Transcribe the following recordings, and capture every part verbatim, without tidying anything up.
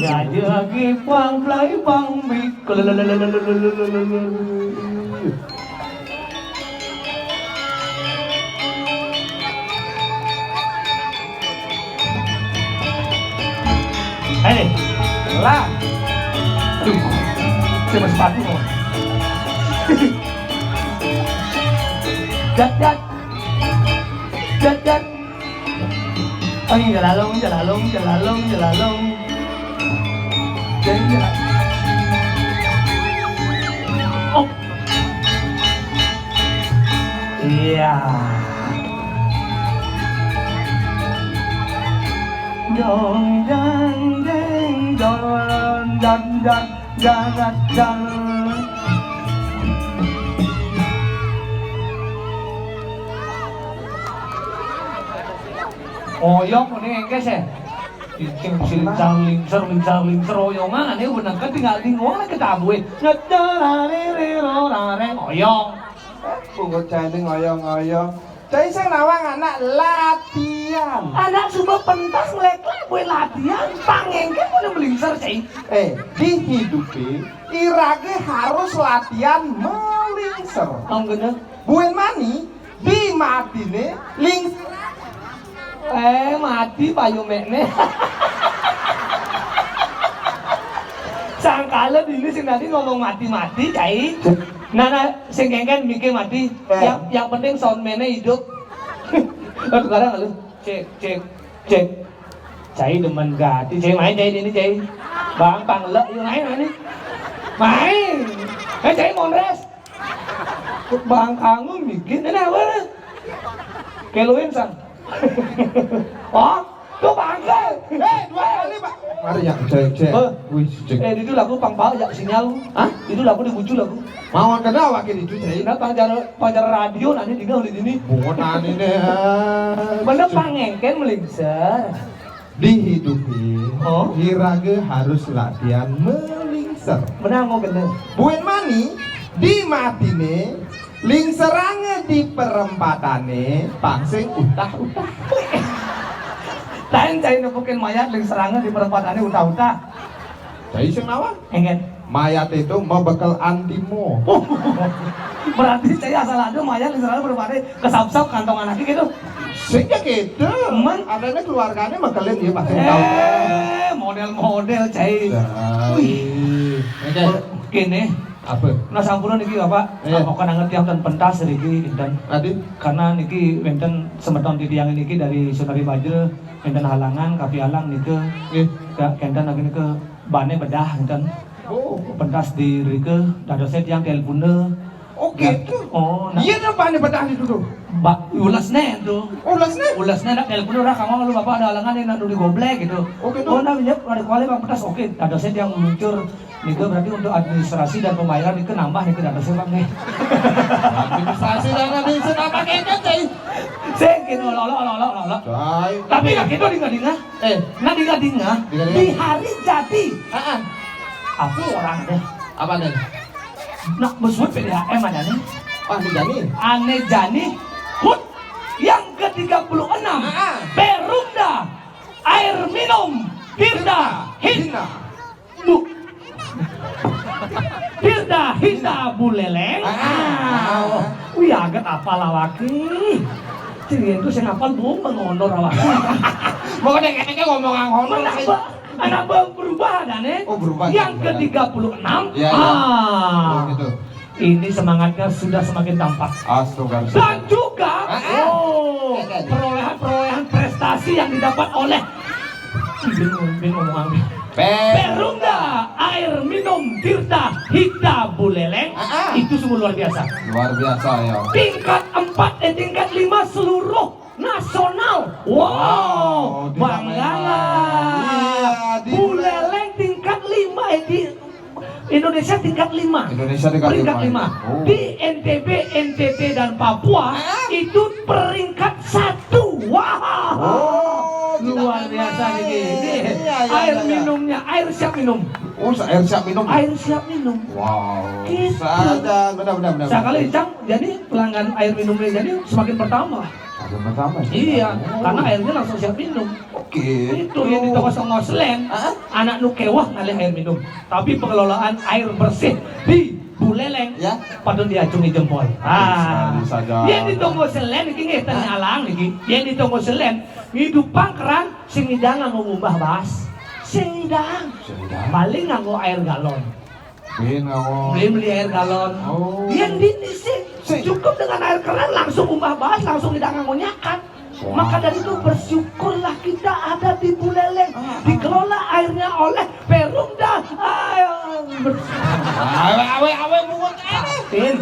Raja lagi pang play pang bik. Eh, lah. Aduh, saya sepatu mau. Dat, dat. Dat, dat. Ay, jalalong, jalalong, jalalong, jalalong. Jadi, jala-, oh. Iya. Dong, dang, deng, don, dan, dan, dan, dan. Oyong ini engkes ya. Sing sing lingsar lingsar lingsar lingsar oyongan ane bener kan tinggal di ngomong ke tabue. Ngedarare rero rare oyong. Bungut cai ini ngoyong-ngoyong. Cai sing nawang anak latihan. Anak suba pentas ngleklek kue latihan, pangengke kue melingsar, cai. Eh, di hidupe irage harus latihan melingsar. Om bener. Buen mani, di matine lingsar. Eh, mati payu mekne. Sangkala dini sing tadi ngomong mati-mati, cai. Nah, nah, sing kengken mikir mati. Eh. Yang, yang penting soundman-nya hidup. Aduh, sekarang lu. Cek, cek, cek. Cai demen gati, cai main cai ini, cai. Bang panglek, yuk main, main. Main. Eh, cai monres. Bang kangen bikin, ini apa? Keluin sang. Oh, tuh bangke. Eh, dua kali, Pak. Mari ya, cek, cek. Eh. Wih, cek. Eh, itu lagu pang bau ya sinyal. Hah? Itu lagu di bucu lagu. Mau kenal wakil itu, cai. Nah, pancar, pancar radio nanti di dini. Bungut nanti deh. Bener pangengken melingsar. Di hidupe, oh, irage harus latihan melingsar. Bener, mau bener. Buen mani, di matine, lingserange di perempatane, pangsing utah-utah. Lain cai nepukin mayat, lingserange di perempatane utah-utah. Cai sing nawang. Engen. Mayat itu mebekel antimo. Berarti cai asal ada mayat, lingserange perempatane kesap-sap kantong anaknya gitu. Sing ya gitu. Men. Adanya keluarganya mekelin ya pasti tahu. Eh, model-model cai. Wih. Oke. Kene. Apa? Nah, sampurna niki Bapak. Iya. Kok ngerti wonten pentas niki kinten. Adi? Karena niki wonten semeton titiang niki dari Sunari Bajra, wonten halangan, kapialang nika. Nggih. Ka-, kenten lagi nika bane bedah kinten. Oh. Pentas di rika, dadosnya tiang telepon. Oh, gitu. Oh, nah. Iya, tuh, bane bedah itu tuh. Ba-, ulesne tuh. Ulesne? Ulesne nak telepon orang, "Kamu lu Bapak ada halangan nih, nak dulu goblek," gitu. Oh, gitu. Oh, nah, iya, ada kuali Bang pentas. Oke, dadosnya tiang meluncur. Nika berarti untuk administrasi dan pembayaran nika nambah nika dadosnya, Bang, nih. Administrasi dan administrasi apa kayaknya, cai? Sing kene, olo, olo, olo, olo, olo. Cai. Tapi ya gitu, dinga-dinga. Eh. Nah, dinga-dinga. Dinga-dinga. Di hari jadi. Heeh. Apa orang deh? Apa nih? Nak besut P D A M aja nih. Ah, ini jani. Ane jani. Hut. Yang ketiga puluh enam. Heeh. Perumda. Air minum. Tirta. Hina. Bu. Tirta Hita Buleleng. Ah. Ah. Wih, aget apal awake. Ciri itu sing apal bu mengonor awake. Mau deh kayaknya ngomong honor. Anak sih. Ba-, anak ba-, berubah adane. Oh, berubah. Yang berubah. Ketiga puluh enam. Iya, iya. Ah. Oh, gitu. Ini semangatnya sudah semakin tampak. Astaga. Dan juga, ah, ah. Oh, iya, iya. Perolehan-perolehan prestasi yang didapat oleh Bin, bin ngomong. Pe- Perumda air minum Tirta Hita Buleleng. Ah, ah. Itu sungguh luar biasa. Luar biasa, ya. Tingkat empat, eh, tingkat lima seluruh nasional. Wow, wow, bangga lah. Iya, di Buleleng tingkat lima, eh, di Indonesia tingkat lima. Indonesia tingkat peringkat lima, lima. Oh. Di N T B, N T T, dan Papua, ah, itu peringkat satu. Wah. Oh, luar biasa nih. Iya, iya, iya, iya. Air minumnya Air siap minum. Oh, air siap minum. Air siap minum. Wow. Gitu. Saja, benar benar benar. Sekali Icang jadi pelanggan air minumnya jadi semakin bertambah. Semakin bertambah. Iya, Oh. Karena airnya langsung siap minum. Oke. Itu yang di toko Songoslen. Hah? Anak nu kewah ngalih air minum. Tapi pengelolaan air bersih di Buleleng Ya. Patut diacungi jempol. Ah. Sekali saja. Yang di toko Selen iki nggih ternyalang iki. Yang di toko Selen ngidupang keran sing ngidang nganggo ngumbah bas. Sing ngidang. Sing ngidang. Paling nganggo air galon. Bin ngawon. Beli beli air galon. Oh. Yang di sini Sing. Cukup dengan air keran langsung ngumbah bas, langsung ngidang nganggo nyakat. Wah. Maka dari itu bersyukurlah kita ada di Buleleng. Ah. Dikelola airnya oleh Perumda. Ah, Awe awe awe bungut awe. Pin.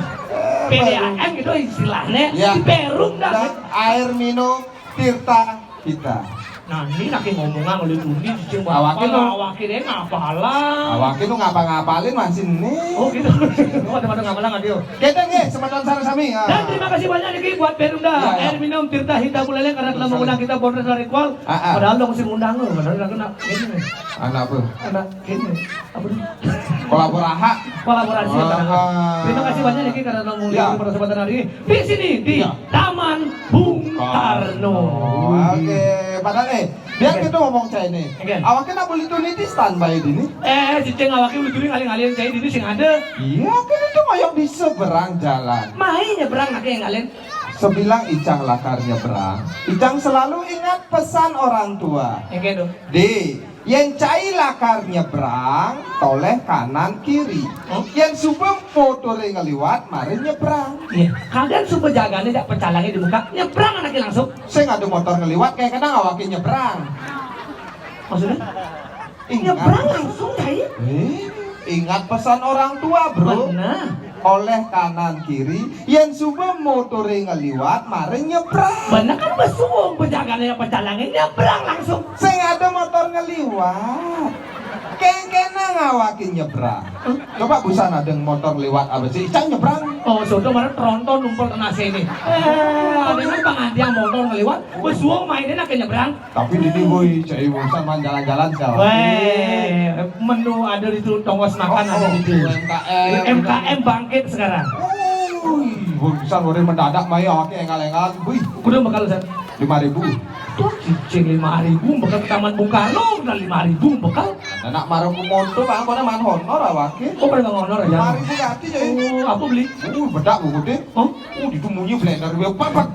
P D A M gitu istilahnya. Ya. Di Perumda. Dan air minum Tirta kita. Nah, ini lagi ngomongan oleh Duni, cicing Awake bakal no. Awake deh ngapalan. Awake nu ngapa-ngapalin masih nih. Oh gitu. Oh, teman-teman ngapalan nggak dia? Kita nih semeton sareng sami. Ah. Dan terima kasih banyak nih buat Perumda Ya, ya. Air Minum Tirta Hita Buleleng karena telah Betul. Mengundang kita Bordes dari Kual. Ah, ah. Padahal dong si ngundang lo, padahal aku nak ini nih. Anak apa? Anak ini. Apa nih? Kolaboraha. Kolaborasi. Ah, ah. Terima kasih banyak nih karena telah mengundang Ya. kita pada kesempatan hari ini. Di sini di Ya. Taman Bung Karno. Oke, padahal eh biar Oke. kita ngomong cai nih. Oke. Awaknya nak boleh tuh niti standby di nih. Eh, cicing awake udah dulu ngalih-ngalihin cai dini sing ada. Iya kan itu ngoyong di seberang jalan. Mai nyebrang nak yang ngalih. Sebilang Icang lakar nyebrang, Icang selalu ingat pesan orang tua. Yang kayak tuh. Di, yen cai lakar nyebrang, toleh kanan kiri. Hmm? Yen suba motore ngeliwat, mari nyebrang. Iya, kadang suba jagane jak pecalangnya di muka, nyebrang anaknya langsung. Sing ada motor ngeliwat, kayak kadang awake nyebrang. Maksudnya? Ingat. Nyebrang langsung, cai. Eh, ingat pesan orang tua, bro. Benar. Oleh kanan kiri, yen suba motore ngeliwat, mari nyebrang. Benar kan besuung pejagane yang pecalangnya nyebrang langsung. Sing ada motor ngeliwat. Kengkena ngawake nyebrang. Coba busan ada motor lewat apa sih? Icang nyebrang. Oh, sodo mana tronton numpul kena sini. Eh, ada kan pengantian motor ngeliwat, besuung mainnya nak nyebrang. Tapi ini boy, cai busan main jalan-jalan segala. Weh, menu ada di tu tongos makan ada di tu. U M K M. U M K M bangkit sekarang. Wih, busan udah mendadak mai awake engal-engal. Wih, Udah bekal San. lima ribu. Tuh cicing lima ribu bekal ke Taman Bung Karno udah lima ribu bekal. Anak marah ku motor, bang, kau man honor awake. Oh pada nggak honor Lima ya. Ribu ganti jadi. Oh apa beli? Uh, bedak bu gede. Oh Uh, itu munyi blender, gue papat.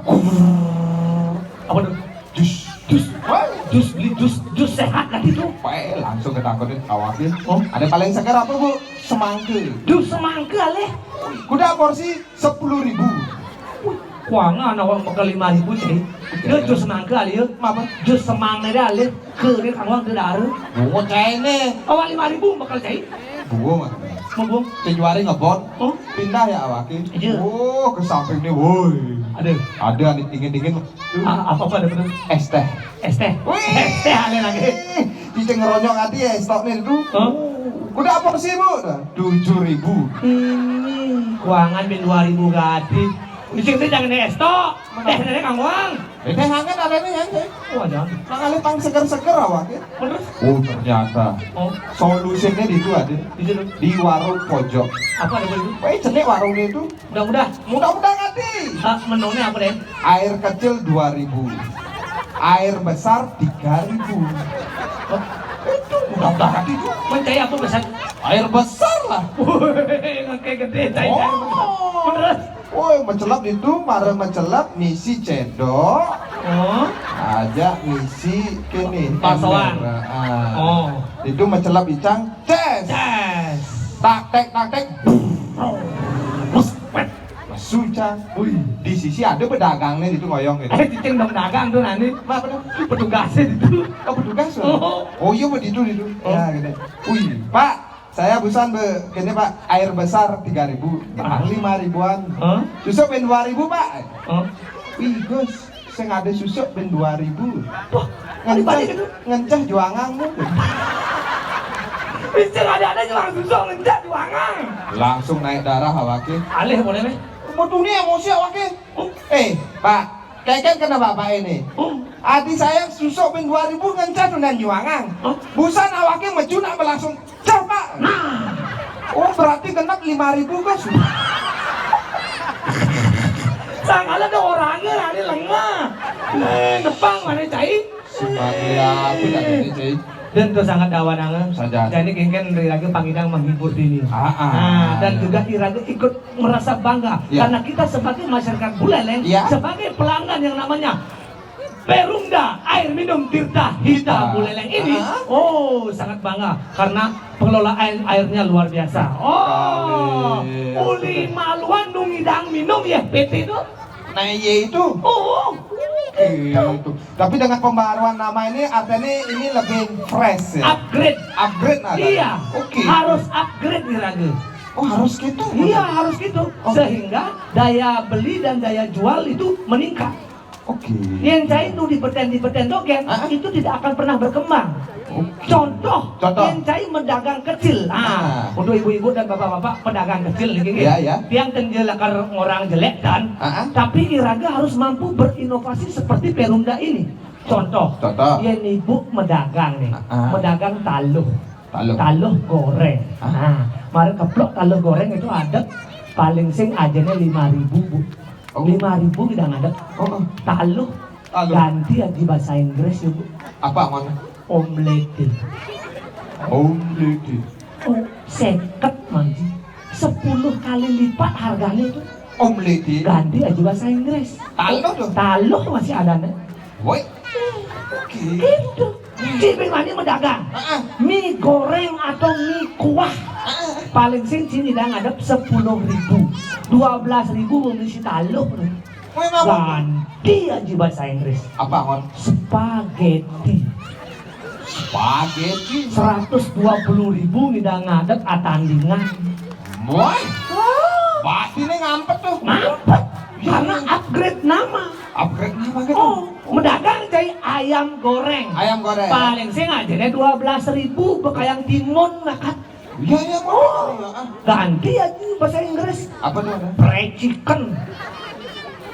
Apa tuh? Jus. Jus. Wah, Jus beli jus jus sehat nanti tuh. Pae langsung ketakutin awake. Oh. Ada paling seger apa bu? Semangke. Jus semangka leh. Kuda porsi sepuluh ribu. Kuangan awak bekal lima ribu cai. Dia jus semangka leh. Apa? Jus semang ni dah leh. Ke ni kangwang tu dah. Bungut cai nih. Awak lima ribu bekal cai. Bungut. Mabung. Tujuari ngebon. Oh. Pindah ya awake. Iya. Oh, ke samping nih, woi. Ada. Ada nih dingin-dingin. Ah, apa apa ada betul. Es teh. Es teh. Wih. Es teh ada lagi. Cicing ngeronyok hati ya, stoknya itu. Hah? Kuda porsi bu, tujuh ribu. Hmm, kuangan bin dua ribu gadi. Cicing teh jangan es tok. Teh dari kangwang. Eh, teh hangat ada nih ya, teh. Wah jangan. Nah, kali pang seger-seger awake. Bener. Oh, ternyata Oh, solusinya di itu ada. Di situ. Di warung pojok. Apa ada itu? Wah, jenek warungnya itu. Udah udah. Mudah-mudahan nanti. Ah, menunya apa deh? Air kecil dua ribu. Air besar tiga ribu. Itu mudah-mudahan itu. Mencai apa besar? Air besar lah. Wih, kayak gede cai. Oh. Bener. Woi, mencelep itu, mara mencelep misi cendok. Oh. Aja misi kene. Baksoan. Ember. Ah. Oh. Itu mencelep Icang, ces. Yes. Tak tek tak tek. Bus, wet. Mesu Icang. Wih, di sisi ada pedagang nih itu ngoyong gitu. Eh, cicing dong dagang tuh nanti. Apa tuh? Petugasnya itu. Oh, petugas loh. Oh. Oh iya begitu itu. Oh. Ya gitu. Wih, Pak, saya busan be, gini Pak, air besar tiga ribu, Ah. lima ribuan. Hah? Susuk bin dua ribu Pak. Oh. Wih Gus, sing ada susuk bin dua ribu. Wah, ada banyak itu. Ngencah juangan. Bisa ada ada langsung susuk ngencah juangan. Langsung naik darah awake. Alih boleh nih. Mau tuh nih emosi awake. Oh. Eh, Pak, Keken kena bapak ini. Adi saya susuk bin dua ribu ngencah tu nan juangan. Busan awake maju nak berlangsung. Coba. Nah. Oh, berarti genap lima ribu, Gus. Sangkala ada orangnya, ada lengah. Eh, nepang mana cai? Simbang dia, aku tak ngerti, cai. Dan tu sangat dawanangan. Saja. Jadi kengken iraga pangidang menghibur dini. Ah, ah. Nah, dan juga iraga ikut merasa bangga. Ya. Karena kita sebagai masyarakat Buleleng, ya, sebagai pelanggan yang namanya Perumda Air Minum Tirta Hita Buleleng ini, oh, sangat bangga karena pengelolaan airnya luar biasa. Oh, uli maluan nu ngidang minum ya P T itu. Nah, iya itu. Oh, gitu. Tapi dengan pembaruan nama ini artinya ini lebih fresh ya. Upgrade. Upgrade nah. Iya. Oke. Harus upgrade iraga. Oh, harus gitu. Iya, harus gitu. Sehingga daya beli dan daya jual itu meningkat. Oke. Yang cai nu dibeten-dibeten dogen, itu tidak akan pernah berkembang. Oke. Contoh, yang cai medagang kecil. Nah, untuk ibu-ibu dan bapak-bapak pedagang kecil nih, gini. Iya, iya. Tiang tenje lakar ngorang jelek dan, tapi iraga harus mampu berinovasi seperti Perumda ini. Contoh, yang ibu medagang nih, medagang taluh. Taluh. Taluh goreng. Nah, mari keplok taluh goreng itu ada paling sing ajane lima ribu, Bu. Oh. Lima ribu kita ngadep. Oh, oh. Taluh. Taluh. Ganti aja bahasa Inggris ya, Bu. Apa, Mon? Omelette. Omelette. Oh, seket, Manji. Sepuluh kali lipat harganya itu. Omelette. Ganti aja bahasa Inggris. Taluh tuh. Taluh masih ada nih. Woi. Oke. Gitu. Cipin mani medagang. Mie goreng atau mie kuah. Paling sing sini dah ngadep sepuluh ribu. Dua belas ribu membeli si taluh nih. Ganti aja bahasa Inggris. Apa, Mon? Spaghetti. Spaghetti. Seratus dua puluh ribu ngidang ngadep atandingan. Woi. Batinnya ngampet tuh. Ngampet. Karena upgrade nama. Upgrade nama gitu. Oh, medagang cai ayam goreng. Ayam goreng. Paling sing ajane dua belas ribu bekayang timun, nah kan. Iya, iya, Pak. Oh, ganti aja bahasa Inggris. Apa tuh, ada? Fried chicken.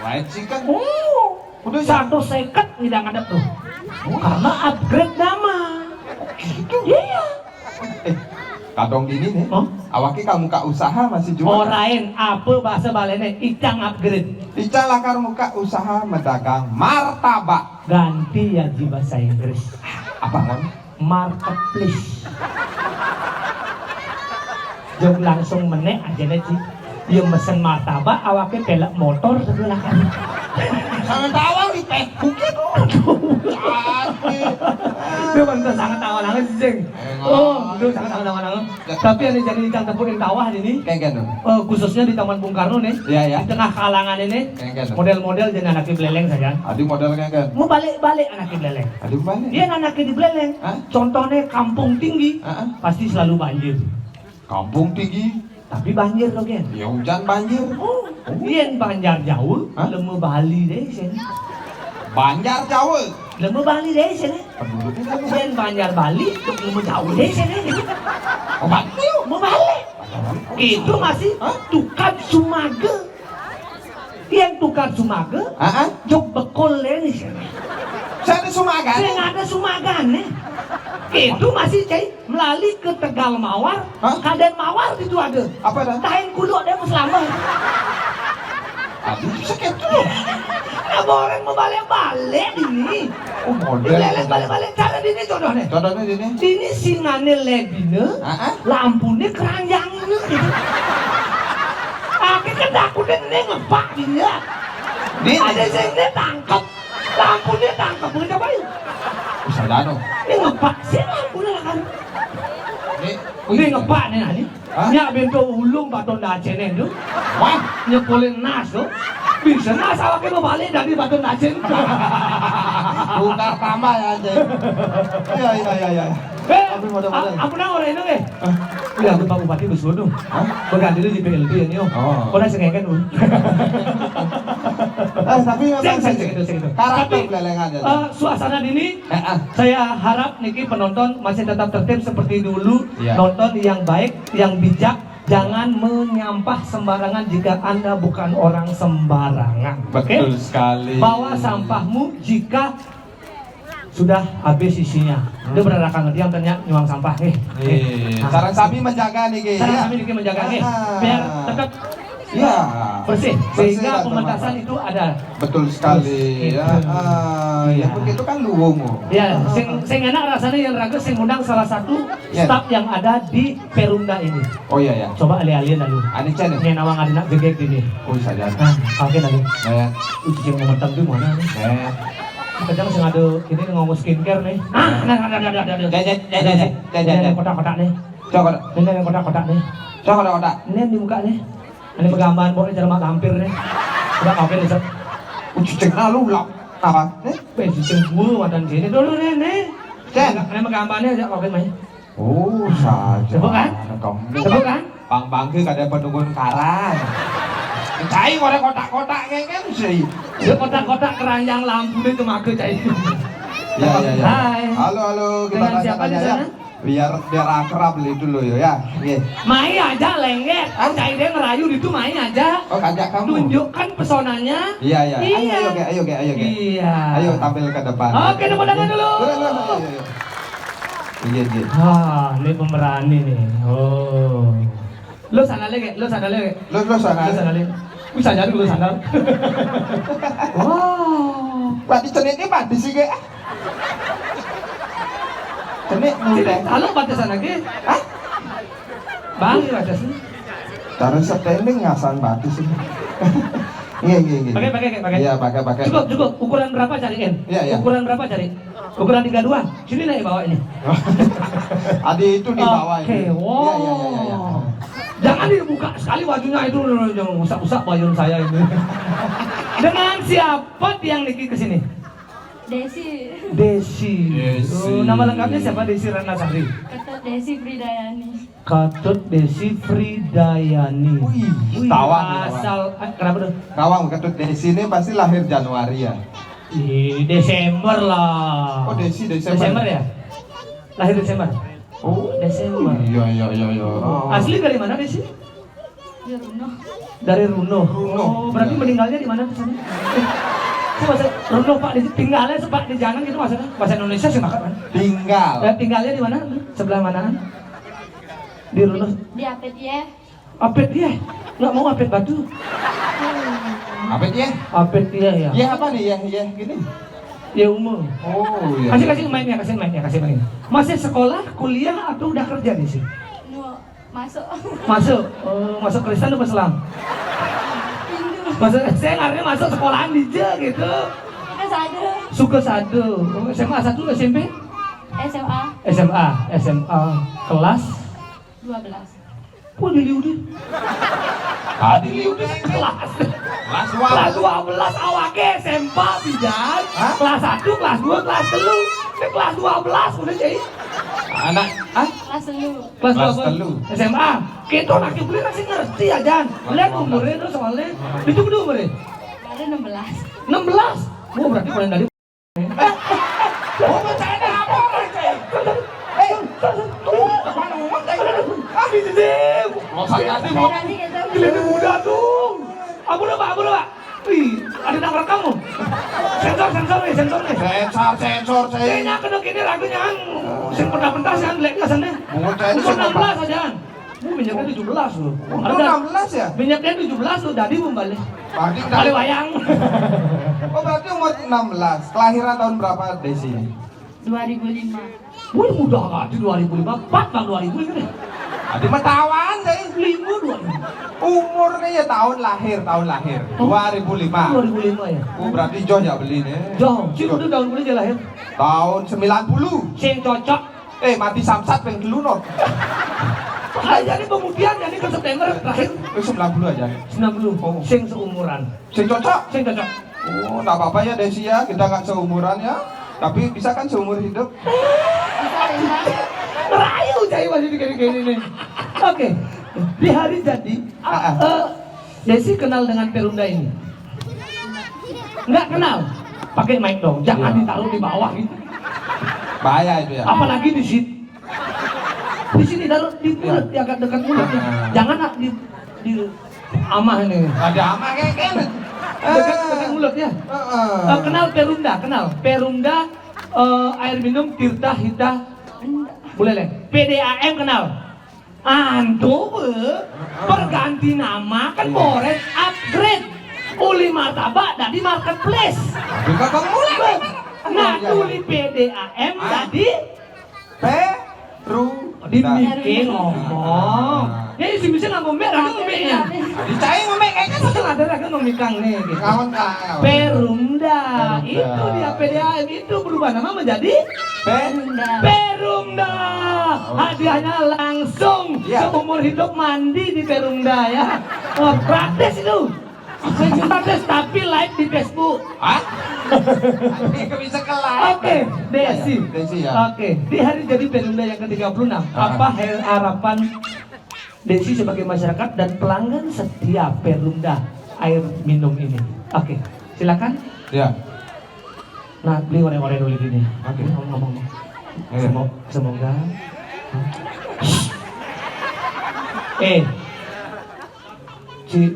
Fried chicken? Oh, udah ya? Satu seket ngidang ngadep tuh. Oh. Karena upgrade nama. Gitu? Iya. Eh, kadang gini nih. Hah? Awake kamu buka usaha masih juga. Orain, apa bahasa Balene? Icang upgrade. Icang lakar buka usaha medagang martabak. Ganti aja bahasa Inggris. Apa, Mon? Marketplace. Jog langsung menek aja deh, Ci. Dia mesen martabak, awake pelek motor sebelah kan. Sangat tawang di Facebook itu. Aduh. Dia bener sangat tawang banget sih, Cing. Oh, dia sangat tawang banget. Tapi ada jadi icang tepuk yang tawah ini. Kengken tuh. Eh, khususnya di Taman Bung Karno nih. Iya, iya. Di tengah kalangan ini. Kengken tuh. Model-model jadi anaknya beleleng saja. Aduh, model kengken. Mau balik-balik anaknya beleleng. Aduh, balik. Dia anaknya di beleleng. Hah? Contohnya Kampung Tinggi, pasti selalu banjir. Kampung Tinggi. Tapi banjir loh, Gen. Ya hujan banjir. Oh, yen Banjar Jawa, lemu Bali deh sini. Banjar Jawa. Lemu Bali deh sini. Penduduknya kan. Yen Banjar Bali, lemu Jawa deh sini. Oh, Bali. Lemu Bali. Itu masih tukad sumaga. Yang tukad sumaga, jog bekul deh nih sini. Saya ada sumaga. Saya ada sumaga nih. Itu masih cai. Melali ke Tegal Mawar, kaden Mawar itu ada. Apa dah? Tain kuluk dia mau selamat. Aduh, sakit tuh. Nah, orang mau balik-balik ini. Oh, model. Balik-balik cara ini contohnya. Contohnya ini. Ini singane ledine, lampune keranjangnya gitu. Akhirnya takutnya ini ngepak dia. Ini ada sing tangkep. Lampune tangkep, coba yuk. Bisa dano. Ini ngepak sih lampune lah kan. Ini ngepak nih, nah, ini. Hah? Nyak bento ulung baton dacene tu. Wah, nyekolin nas tu. Bisa nas awake mau balik dari baton dacen. Buka tambah ya, Cek. Iya, iya, iya, iya. Eh, tapi modal-modal. Apa nang orang itu, eh? Iya, aku Pak Bupati bersuruh. Hah? Berganti di P L T ini, oh. Oh. Kau dah sengengkan dulu. Eh, tapi memang sing, sing, sing, sing. Karakter tapi, belelengan ya. Eh, suasana ini, saya harap niki penonton masih tetap tertib seperti dulu. Iya. Nonton yang baik, yang bijak, Jangan menyampah sembarangan jika Anda bukan orang sembarangan. Oke? Betul sekali. Bawa sampahmu jika sudah habis isinya. Dia berarakan dia tanya nyuang sampah nih. Eh, sarang sami menjaga nih, Ki. Sarang Ya. sami niki menjaga nih. Ah. Biar tetap Ya. bersih, Bersih sehingga dan pementasan bermanfaat. Itu ada. Betul sekali Terus, ya. gitu. Ah, Iya. Ya begitu kan luwung. Ya, sing sing enak rasanya yang ragu sing undang salah satu Ya. Staf yang ada di Perumda ini. Oh iya ya. Coba alih-alih lalu. Ani cen ya. Nyen awang ada nak jegek gini. Oh saja. Nah, oke lalu. Nah, Uji yang memetang itu mana nih? nah. Kadang sing ada ini ngomong skincare nih. Ah, nah, nah, nah, nah, nah, nah. Jajan, jajan, jajan, Ini jajan. Yang kotak-kotak nih. Coba, Ini yang kotak-kotak nih. coba kotak. Ini yang di muka nih. Ini penggambaran pokoknya cara mak lampir nih. Udah oke nih, Sob. Uji cek lu lah. Apa? Eh? Weh, cicing gua matan sini dulu nih nih. Cen. Ini penggambarannya aja oke main. Oh, saja. Sebut kan? Kamu. Sebut kan? Bang bangke kada penunggun karang. Cai warna kotak-kotak ngengeng sih. Dia kotak-kotak keranjang lampu dia tuh make cai. Ya ya ya. Hai. Halo halo, kita Dengan tanya siapa di tanya ya. Sana? Biar biar akrab itu loh ya. Nggih. Mai aja lengger. Cai dia ngerayu di itu mai aja. Oh, kajak kamu. Tunjukkan pesonanya. Iya ya. Ayo Iya. ayo Ki, ayo Ki, ayo Ki. Iya. Ayo tampil ke depan. Oke, tepuk tangan dulu. Dulu, dulu, ayo, ayo. Iya iya. Ah, ini pemberani nih. Oh. Lo sandal lagi, lo sandal lagi. Lu lu sana. Lo sandal lagi. Bisa jadi lo sandal. Wow. Berarti cenit ini mati sih Ki. Cenit Sini, mudah. Halo, batasan lagi. Hah? Bang, ini batasan. Cara standing ngasang batu sih. Iya iya iya. Pakai, pakai, pakai. Iya pakai pakai. Cukup, cukup. Ukuran berapa cariin? Iya, iya. Ukuran berapa cari? Ukuran tiga dua. Sini nih bawa ini. Adi itu di bawah Oke, ini. wow. Iya iya iya iya. Jangan dibuka sekali bajunya itu, jangan rusak-rusak baju saya ini. Dengan siapa tiang niki ke sini? Desi. Desi. Desi. Oh, nama lengkapnya siapa? Desi Ratnasari. Ketut Desi Fridayani. Ketut Desi Fridayani. Wih, Wih, tawang nih, tawang. Asal eh, kenapa tuh? Rawang Ketut Desi ini pasti lahir Januari ya. Ih, Desember lah. Oh, Desi Desember. Desember ya? Lahir Desember. Oh. Desember. Iya iya iya iya. Oh. Asli dari mana, Desi? Di Runo. Dari Runo. Runo. Oh, berarti meninggalnya di mana tuh sana? Itu bahasa Runo, Pak, di tinggalnya Pak di jalan gitu maksudnya. Bahasa Indonesia sih makan kan? Tinggal. Eh, tinggalnya di mana? Sebelah manaan? Di Runo. Di Apet ya. Apet dia. Nggak mau apet batu. Apa dia? Apet dia ya. Ya apa nih ya ya gini. Ya umum. Oh iya. Kasih kasih mic-nya, kasih mic-nya, kasih mic-nya. Masih sekolah, kuliah atau udah kerja di sini? Nu masuk. Masuk, eh, masuk Kristen apa Islam? Hindu. Masuk saya ngarepnya masuk sekolahan di je gitu. Ke sana. Suka satu. Oh, S M A satu S M P? S M A. S M A, S M A kelas. Dua belas. Wah, diliutin. Tadi liutin Kelas. Kelas dua. Kelas dua belas awake S M P pisan. Hah? Kelas satu, kelas dua, kelas telu. Ini kelas dua belas udah jadi. Anak ah Kelas telu. Kelas Kelas dua telu. S M A. Kita anak beli masih ngerti aja. Lihat umurnya tuh soalnya. Itu udah umurnya. Ada enam belas. Enam belas. Wah, berarti paling dari. Oh, percaya apa orang, Cai? Eh, tuh, mana orang, Cai? Ah, di sini. Masa kasih Saya kasih gitu. Gila, ini muda tuh. Ampun, Pak, ampun, Pak. Wih, ada yang rekam loh. Sensor, sensor nih, sensor nih. Sensor sensor saya. Kayaknya kena kini lagunya kan. Sing pentas-pentas kan, lihat ke sana. Bungut saya ini Umur sama enam belas aja. Bu, minyaknya tujuh belas loh. Umur enam belas ya? Minyaknya tujuh belas loh, jadi membalik. Berarti Balik wayang. Oh berarti umur enam belas. Kelahiran tahun berapa Desi? Dua ribu lima. Wih, muda aja dua ribu lima. Empat bang dua ribu ini. Tadi mah tawan deh. Lima dua ribu. Umurnya ya tahun lahir, tahun lahir. Dua ribu lima. Dua ribu lima ya. Oh berarti Joh ya beli nih. Jauh, sih udah tahun kuliah dia lahir. Tahun sembilan puluh. Sing cocok. Eh mati samsat peng telu no. Ayo jadi pemudian jadi ke September terakhir Eh sembilan puluh aja. sembilan puluh. Sing seumuran. Sing cocok. Sing cocok. Oh nggak apa-apa ya Desi ya, kita nggak seumuran ya. Tapi bisa kan seumur hidup. Bisa bisa. Rayu jadi masih di kiri nih. Oke. Di hari jadi, Ah, ah. eh, Desi kenal dengan Perumda ini? Nggak kenal. Pakai mic dong. Jangan Iya. Ditaruh di bawah gitu. Bahaya itu ya. Apalagi di situ. Di sini, taruh di mulut, ya, agak dekat mulut, ya. Ah. Jangan, ah, di, di amah ini. Ada amah kayak kan? Dekat, dekat mulut, ya. Heeh. Eh, kenal Perumda, kenal. Perumda, eh, air minum Tirta Hita Buleleng. P D A M kenal. Antu be, perganti nama kan boleh upgrade. Uli martabak dari marketplace. Bukan Bang Mulai. Nah, uli P D A M jadi Peru. Dimikin ngomong. Ya, isi bisa ngomong merah, ngomongnya. Dicai ngomong kayaknya. Masa ada lagi ngomong mikang nih, gitu. Kawan kau. Perumda. Perumda. Itu dia P D A M itu berubah nama menjadi Perumda. Perumda. Oh. Hadiahnya langsung seumur hidup mandi di Perumda, ya. Oh, gratis itu. Gratis, tapi live di Facebook. Hah? Bisa ke live. Oke, ya, ya. Desi. Desi, ya. Oke, di hari jadi Perumda yang ke tiga puluh enam, ah, apa harapan Desi sebagai masyarakat dan pelanggan setia Perumda air minum ini? Oke, silakan. Ya. Nah, beli oreng-oreng dulu gini. Oke. Ngomong-ngomong. Iya. Semo-, semoga. Eh, si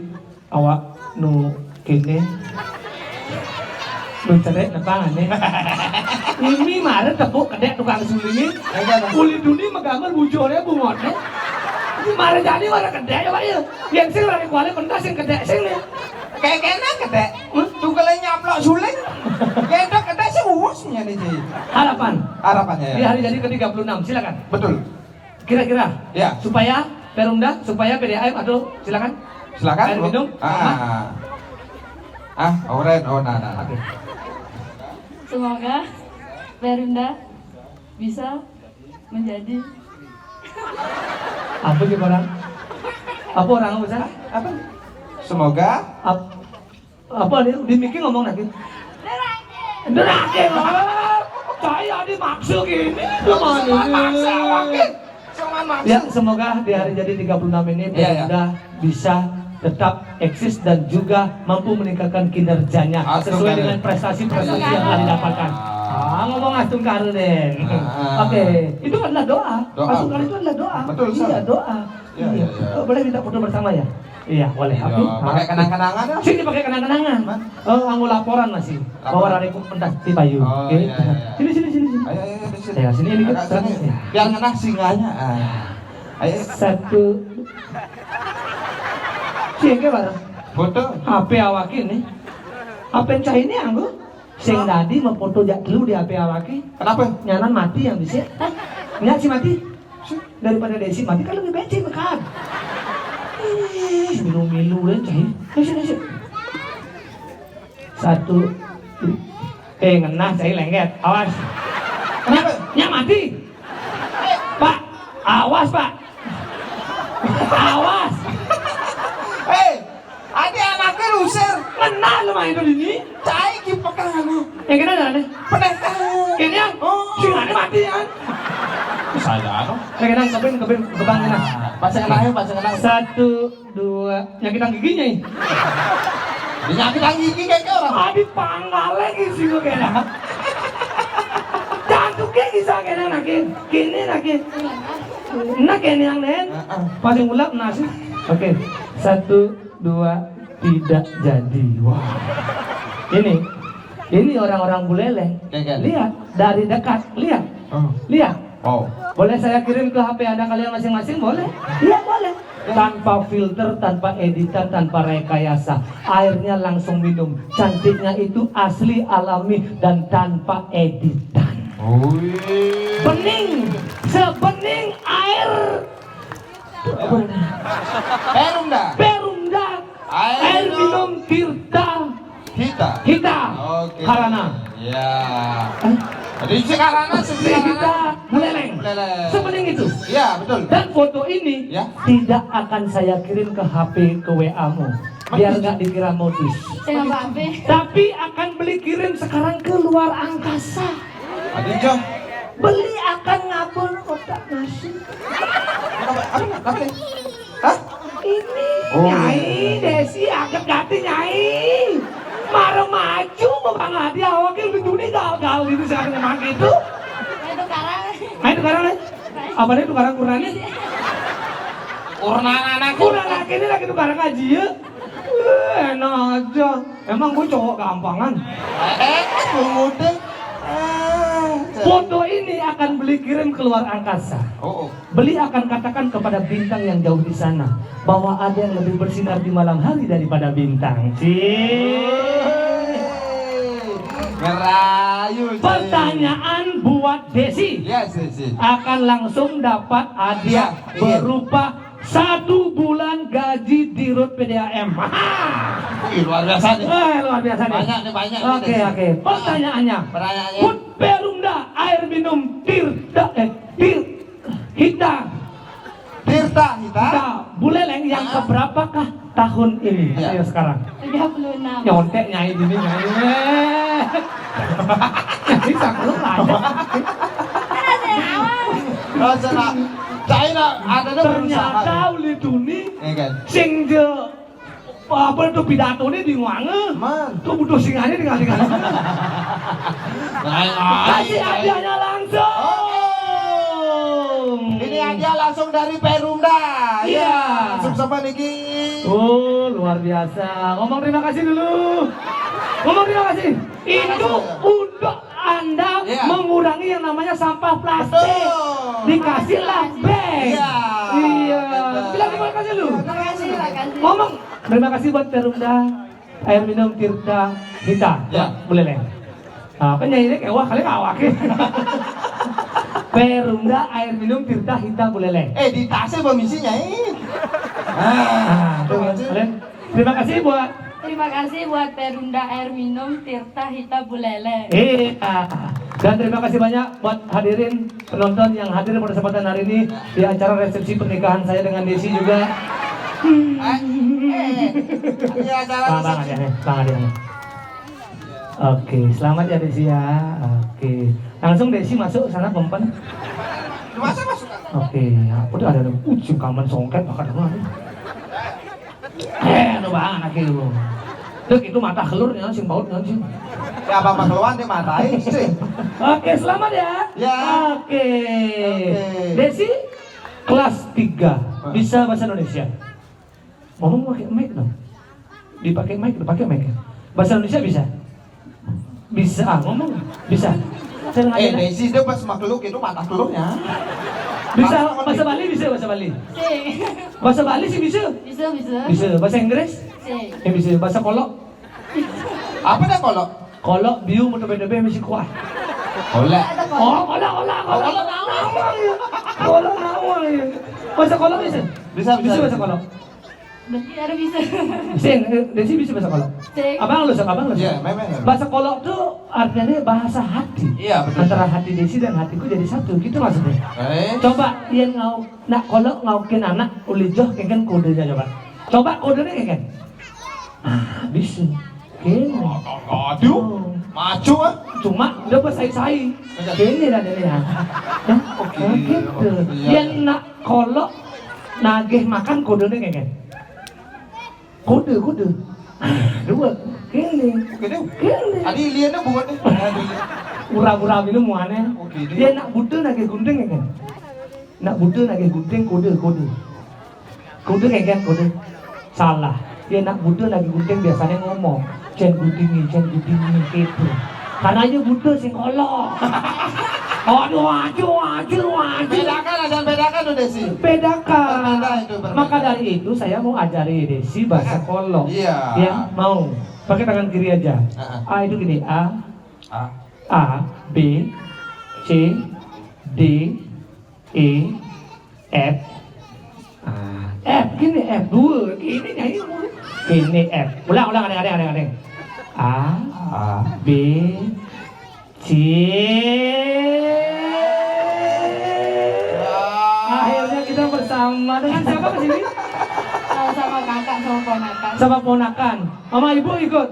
awak nu kene. Nu cerek nepang ane. Ini mare tepuk kedek tukang suling. Uli duni megamel bujurnya bungote. Ini mare jadi mare kedek ya, Pak, ya. Yang sing lari kuali pentas yang kedek sing nih. Kayak kena kedek. Tuh kalau nyaplok suling. Kedek kedek sih uusnya nih, Ji. Harapan. Harapannya, ya. Di hari jadi ke tiga puluh enam, silakan. Betul. Kira-kira, ya, supaya Perumda, supaya P D A M, atau silakan. Silakan, air minum, ah, apa? Ah, oren, oh, nah, nah, nah. Oke. Semoga Perumda bisa menjadi apa sih orang? Apa orang, apa sih? Apa? Semoga ap-, Apa dia? Di Miki ngomong lagi. Derake, oh. Saya dimaksud gini. Cuman ini. Maksa, maksa. Ya, semoga di hari jadi tiga puluh enam ini, ya, ya, Perumda bisa tetap eksis dan juga mampu meningkatkan kinerjanya sesuai dengan prestasi-prestasi yang telah didapatkan. Ah, ngomong astung karo deh. Ah. Oke, itu adalah doa. Doa. Pasukan itu adalah doa. Betul, iya, Ustaz. Doa. Iya, iya, iya. Oh, boleh minta foto bersama ya? Iya, boleh. Iya, pakai kenang-kenangan ya? Sini pakai kenang-kenangan. Oh, anggo laporan masih. Laporan. Bahwa hari ku pentas di payu. Oh, oke. Iya, iya, iya. Sini, sini, sini, sini. Ayo, ayo, ayo, sini. Ya, sini dikit. Agak sini. Ya. Biar ngenah singanya. Ah. Ayo. Satu. Sini ke bareng. Foto. H P awak ini. H P cah ini anggo. Sing tadi mau foto jak telu di H P awake. Kenapa? Nyanan mati yang bisa. Nya si mati. Daripada Desi mati kan lebih baik sih mekat. Ih, milu-milu dan cai. Ayo, sini, sini. Satu. Eh, ngenah cai lengket. Awas. Kenapa? Nya mati. Pak, awas, Pak. Awas. Eh, ade anaknya lusir. Ngenah lu main tuh ini. Cai ki pekan. Yang kena dah nih. Pekan. Kayaknya. Oh. Sing ade mati kan. Saya anu. Yang kena kebin, kebin, kebang kena. Pas kena ya, pas kena. Satu, dua. Nyakitan giginya ini. Nyakitan gigi kayak orang. Adi panggal lagi sih gue kena. Jangan tuh kayak bisa kena lagi. Kini lagi. Nah, kena yang nen. Heeh. Paling ulap nasi. Oke. Satu, dua, tidak jadi. Wah. Ini, ini orang-orang Buleleng. Lihat dari dekat, lihat. Oh. Lihat. Oh. Boleh saya kirim ke H P Anda kalian masing-masing, boleh? Iya, boleh. Tanpa filter, tanpa editan, tanpa rekayasa. Airnya langsung minum. Cantiknya itu asli, alami, dan tanpa editan. Oh, iya. Bening, sebening air Perumda. Perumda. Air minum Tirta Hita. Hita. Oke. Karana. Ya. Hah? Jadi si Karana, si Karana. Hita Buleleng. Buleleng. Sebening itu. Ya, betul. Dan foto ini tidak akan saya kirim ke H P, ke W A-mu. Biar nggak dikira modus. Saya nggak apa-apa. Tapi akan beli kirim sekarang ke luar angkasa. Adinjo. Beli akan ngabul kotak nasi. Apa, apa, apa? Hah? Ini, oh, Nyai, iya, iya. Desi, agak ganti, Nyai. Mara maju, Bang Adi, awaknya udah juni gagal gitu, siapa yang main gitu? Itu karang. Main itu karang, eh? Apa nih tukaran kurnane? Kurnana anakku. Kurnana kene lagi tukaran ngaji ya. Eh, enak aja. Emang gue cowok gampangan. Eh, pungude. Eh, foto ini akan beli kirim keluar angkasa. Oh, oh. Beli akan katakan kepada bintang yang jauh di sana bahwa ada yang lebih bersinar di malam hari daripada bintang. Cie. Ngerayu, Cie. Pertanyaan buat Desi. Yes, Desi. Akan langsung dapat hadiah, iya, iya, berupa satu bulan gaji di Rut P D A M. Wih, luar biasa nih. Eh, luar biasa nih. Banyak nih, banyak nih, Desi. Oke, oke. Pertanyaannya. Pertanyaannya. Put Perumda air minum Tirta, eh, Tir-, Hita. Tirta Hita. Hita Buleleng yang, ah, keberapakah tahun ini? Iya. Ayo sekarang. Tiga puluh enam. Nyontek nyai gini, nyai. Eh. Bisa kalau ada. Oh, senang. China ada dong. Ternyata berusaha. Uli Tuni, iya kan? Sing je apa itu pidato ini di mana? Man. Tuh butuh singanya di mana? Kasih hadiahnya langsung. Oke. Ini hadiah langsung dari Perumda. Iya. Ya, langsung sama niki. Oh, luar biasa. Ngomong terima kasih dulu. Ngomong terima kasih. Itu untuk Anda, iya, mengurangi yang namanya sampah plastik. Betul. Dikasihlah bag. Iya. Iya. Betul. Bilang terima kasih lu. Terima kasih, terima kasih. Ngomong, terima kasih buat Perumda air minum Tirta Hita. Ya. Boleh, Leng. Nah, kan nyanyi deh, wah, kalian awak ya. Perumda air minum Tirta Hita Buleleng. Eh, di tasnya belum isinya, eh. Ah, tuh, kalian. Terima kasih buat, terima kasih buat Perumda air minum Tirta Hita Buleleng. Iya. Dan terima kasih banyak buat hadirin penonton yang hadir pada kesempatan hari ini di acara resepsi pernikahan saya dengan Desi juga. Eh, eh, di acara resepsi. Bang, Bang, hadiahnya, Bang, hadiahnya. Oke, selamat ya, Desi, ya. Oke. Langsung Desi masuk sana, Pempen. Masa masuk? Oke, apa tuh ada, ada, uh, sing kamen songket, bakal dengar. Eh, anu banget akhirnya. Tuh, itu mata kelur nih, sing baut nih, sing. Ya, apa-apa keluar dia matain, sih. Oke, selamat ya. Ya. Oke. Oke. Desi, kelas tiga. Hah? Bisa bahasa Indonesia? Ngomong pakai mic dong. Dipakai mic, dipakai mic. Bahasa Indonesia bisa? Bisa, ah, ngomong. Bisa. Saya nggak, eh, ada. Desi dia pas makhluk itu mata telurnya. Bisa, bahasa Bali bisa, bahasa Bali? Sing. Bahasa Bali sih bisa? Bisa, bisa. Bisa. Bahasa Inggris? Sing. Ya, bisa. Bahasa Kolok? Apa dah Kolok? Kolok, biu, mau tebe-tebe, mesti kuah. Kolok. Oh, Kolok, Kolok, Kolok. Oh, Kolok nawang. Nawang, ya. Kolok nawang, ya. Bahasa Kolok bisa? Bisa, bisa, bisa. Bisa bahasa Kolok? Berarti ada bisa. Sing, eh, Desi bisa bahasa Kolok? Sing. Abang lu, Sing, abang lu, Sing. Iya, memang. Bahasa Kolok tuh artinya bahasa hati. Iya, betul. Antara hati Desi dan hatiku jadi satu, gitu maksudnya. Eh. Coba, yang ngau, nak Kolok ngaukin anak, ulijoh, kengken kodenya coba. Coba kodenya kengken. Ah, bisa. Kene. Aduh, maju, ah. Cuma udah pas sai-sai. Enggak. Kene dah dia. Hah? Oke, nah, gitu. Oke, iya. Yang nak Kolok nagih makan kodenya kengken. Kode, kode. Ah, dua. Kene. Oke deh. Kene. Tadi liannya bukan deh. Pura-pura minum muane. Oke deh. Dia nak buta nagih gunting kengken. Nak buta nagih gunting, kode, kode. Kode kengken, kode. Salah. Ya, nak buta nagih gunting biasanya ngomong, "Cen guntingi, cen guntingi," gitu. Karena aja buta sing kolok. Aduh, aduh, aduh, aduh. Bedakan, jangan bedakan tuh, Desi. Bedakan. Berbeda itu, berbeda. Maka dari itu saya mau ajari Desi bahasa Kolok. Iya. Ya, mau. Pakai tangan kiri aja. Heeh. A itu gini, A, A. A, B, C, D, E, F. Ah, F gini, F dua. Gini nyanyi. Gini F. Ulang, ulang, adeng, adeng, adeng, adeng. A, A. B, C. Wah. Akhirnya kita bersama. Dengan siapa ke sini? Eh, sama kakak, sama ponakan. Sama ponakan. Mama ibu ikut?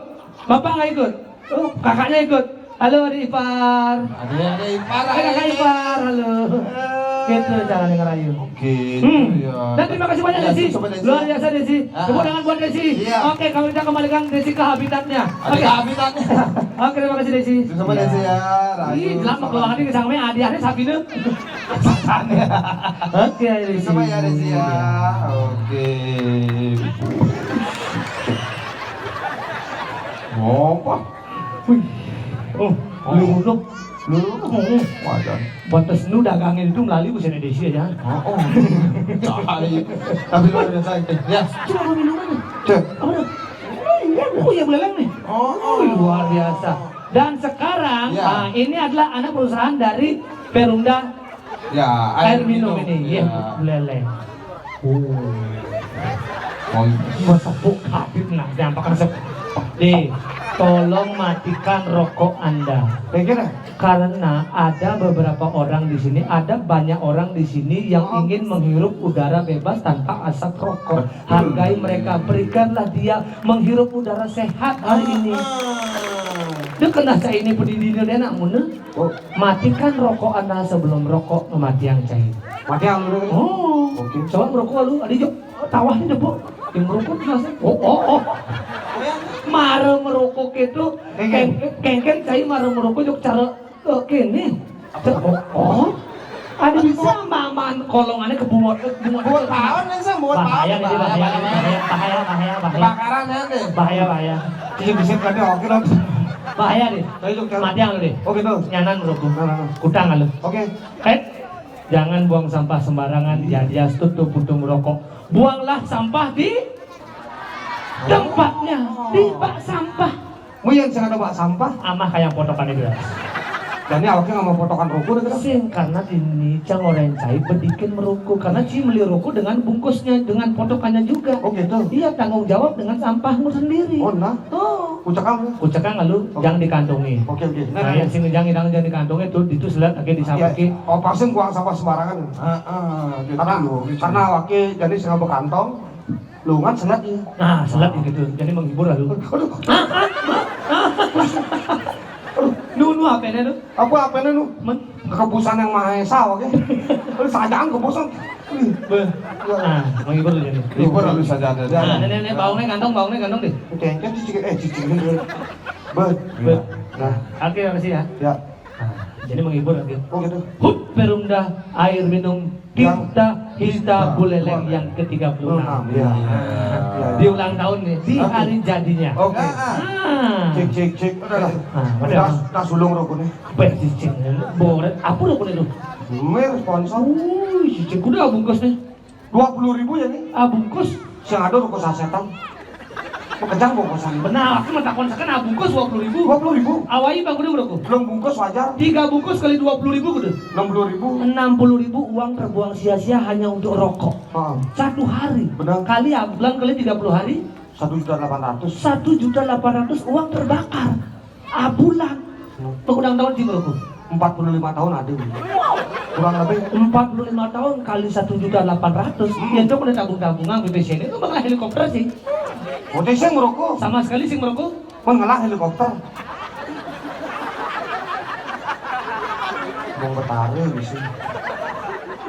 Bapak nggak ikut? Oh, kakaknya ikut. Halo, adik ipar. Adik, adik ipar, hai, kakak ipar, halo. Eh. Gitu caranya ngerayu. Gitu. Hmm. Ya. Dan terima kasih banyak, ya, Desi. Sama Desi. Luar biasa, Desi. Ah. Tepuk tangan buat Desi. Iya. Oke, kalau kita kembalikan Desi ke habitatnya. Ada, oke, habitatnya. Oke, terima kasih, Desi. Sama Desi ya. Rayu. Ih, jelek sama keluarga ini, sama hadiahnya sapi nih. Oke, Desi. Sama ya, Desi ya. Oke. Apa? Wih. Oh, lu ngono. Lu ngono. Wajar. Pantes nu dagangnya itu melalui busana Desi aja. Oh, oh. Cahaya. Tapi luar biasa ini. Ya. Cuma mau minum aja. Cek. Apa dah? Oh, iya, oh, iya, beleleng nih. Oh, oh, luar biasa. Dan sekarang, ya, ah, ini adalah anak perusahaan dari Perumda. Ya, air minum ini. Ya, beleleng. Oh. Oh, iya. Mesepuk habib nah, nyampakan sep-, deh, tolong matikan rokok Anda. Karena ada beberapa orang di sini, ada banyak orang di sini yang ingin menghirup udara bebas tanpa asap rokok. Hargai mereka, berikanlah dia menghirup udara sehat hari ini. Dia kena cai ini pendidikan enak mana? Oh. Matikan rokok Anda sebelum rokok mematikan cai. Matikan dulu. Oh. Oke. Coba merokok lu, ada jok. Tawah ini, Bu. Yang merokok jelas. Oh, oh, oh. Mara merokok itu, kengken, kengken cai mara merokok jok cara, eh, kene. Oh, oh. Ada bisa maman kolongannya ke bungot, ke bungot. Bungot paon nih, Sam, bungot paon. Bahaya nih, bahaya, bahaya, bahaya, bahaya, bahaya. Kebakaran ya nih. Bahaya, bahaya. Bisa, bisa, oke, oke. Bahaya nih. Ayo, Jok, Jok. Mati yang lu deh. Oke, tuh. Nyanan lu. Nah, nah, nah. Kutang lu. Oke. Eh, jangan buang sampah sembarangan di jadias tuh, tuh puntung rokok. Buanglah sampah di tempatnya, di bak sampah. Mu yang sing ada bak sampah. Amah kayak potokan itu ya. Dan ini awaknya nggak mau potokan rokok deh, kita. Sing, karena ini cang orang cai bedikin merokok. Karena ci meli rokok dengan bungkusnya, dengan potokannya juga. Oh, gitu. Iya, tanggung jawab dengan sampahmu sendiri. Oh, nah. Oh. Kucekang, ya? Kucekang lalu, oke, jangan dikantongi. Oke, oke. Nah, nah, yang sing jangan, jangan, jangan dikantongi tuh, itu selat lagi di samping. Oh, pasti buang sampah sembarangan. Heeh, gitu. Karena, karena awaknya jadi sing ada kantong. Lu kan selat ya. Nah, selat ya gitu. Jadi menghibur lah lu. Aduh. Aduh, nu, nu apa ini, nu? Apa, apa ini, nu? Men? Kekebusan yang Maha Esa, oke. Aduh, sajaan kebusan. Beh. Nah, menghibur lu jadi. Hibur lalu saja ada. Nah, ini, ini, baungnya kantong, baungnya kantong deh. Oke, kan cicing, eh, cicing dulu. Beh. Beh. Nah. Oke, makasih ya. Ya. Nah, jadi menghibur lagi. Oh, gitu. Hut perumda air minum Tirta Hita Buleleng yang ketiga puluh enam. Iya. Nah, di ulang tahun nih, di hari jadinya. Oke. Ah. Cek, cek, cek. Udah lah. Nah, udah. Tas, tas ulung rokok nih. Apa ya, cicing? Boret. Apa rokok itu? Mir sponsor. Uh, cicing. Udah bungkus nih. Dua puluh ribu ya nih? Ah, bungkus. Sing ada rokok sasetan. Mau kejar bungkusan. Benar, aku mau takon sekan, ah, bungkus dua puluh ribu. Dua puluh ribu? Awai bang, udah berapa? Belum bungkus wajar. Tiga bungkus kali dua puluh ribu udah. Enam puluh ribu. Enam puluh ribu uang terbuang sia-sia hanya untuk rokok. Heeh. Satu hari. Benar. Kali, ah, bulan kali tiga puluh hari. Satu juta delapan ratus. Satu juta delapan ratus uang terbakar. Abulan. Hmm. Pengundang tahun sih, Bro? Empat puluh lima tahun ada. Kurang lebih. Empat puluh lima tahun kali satu juta delapan ratus. Hmm. Ya, itu udah tabung-tabungan B P C ini itu mengelah helikopter sih. Oke, sing merokok. Sama sekali sing merokok. Mengelah helikopter. Mau betara di sini.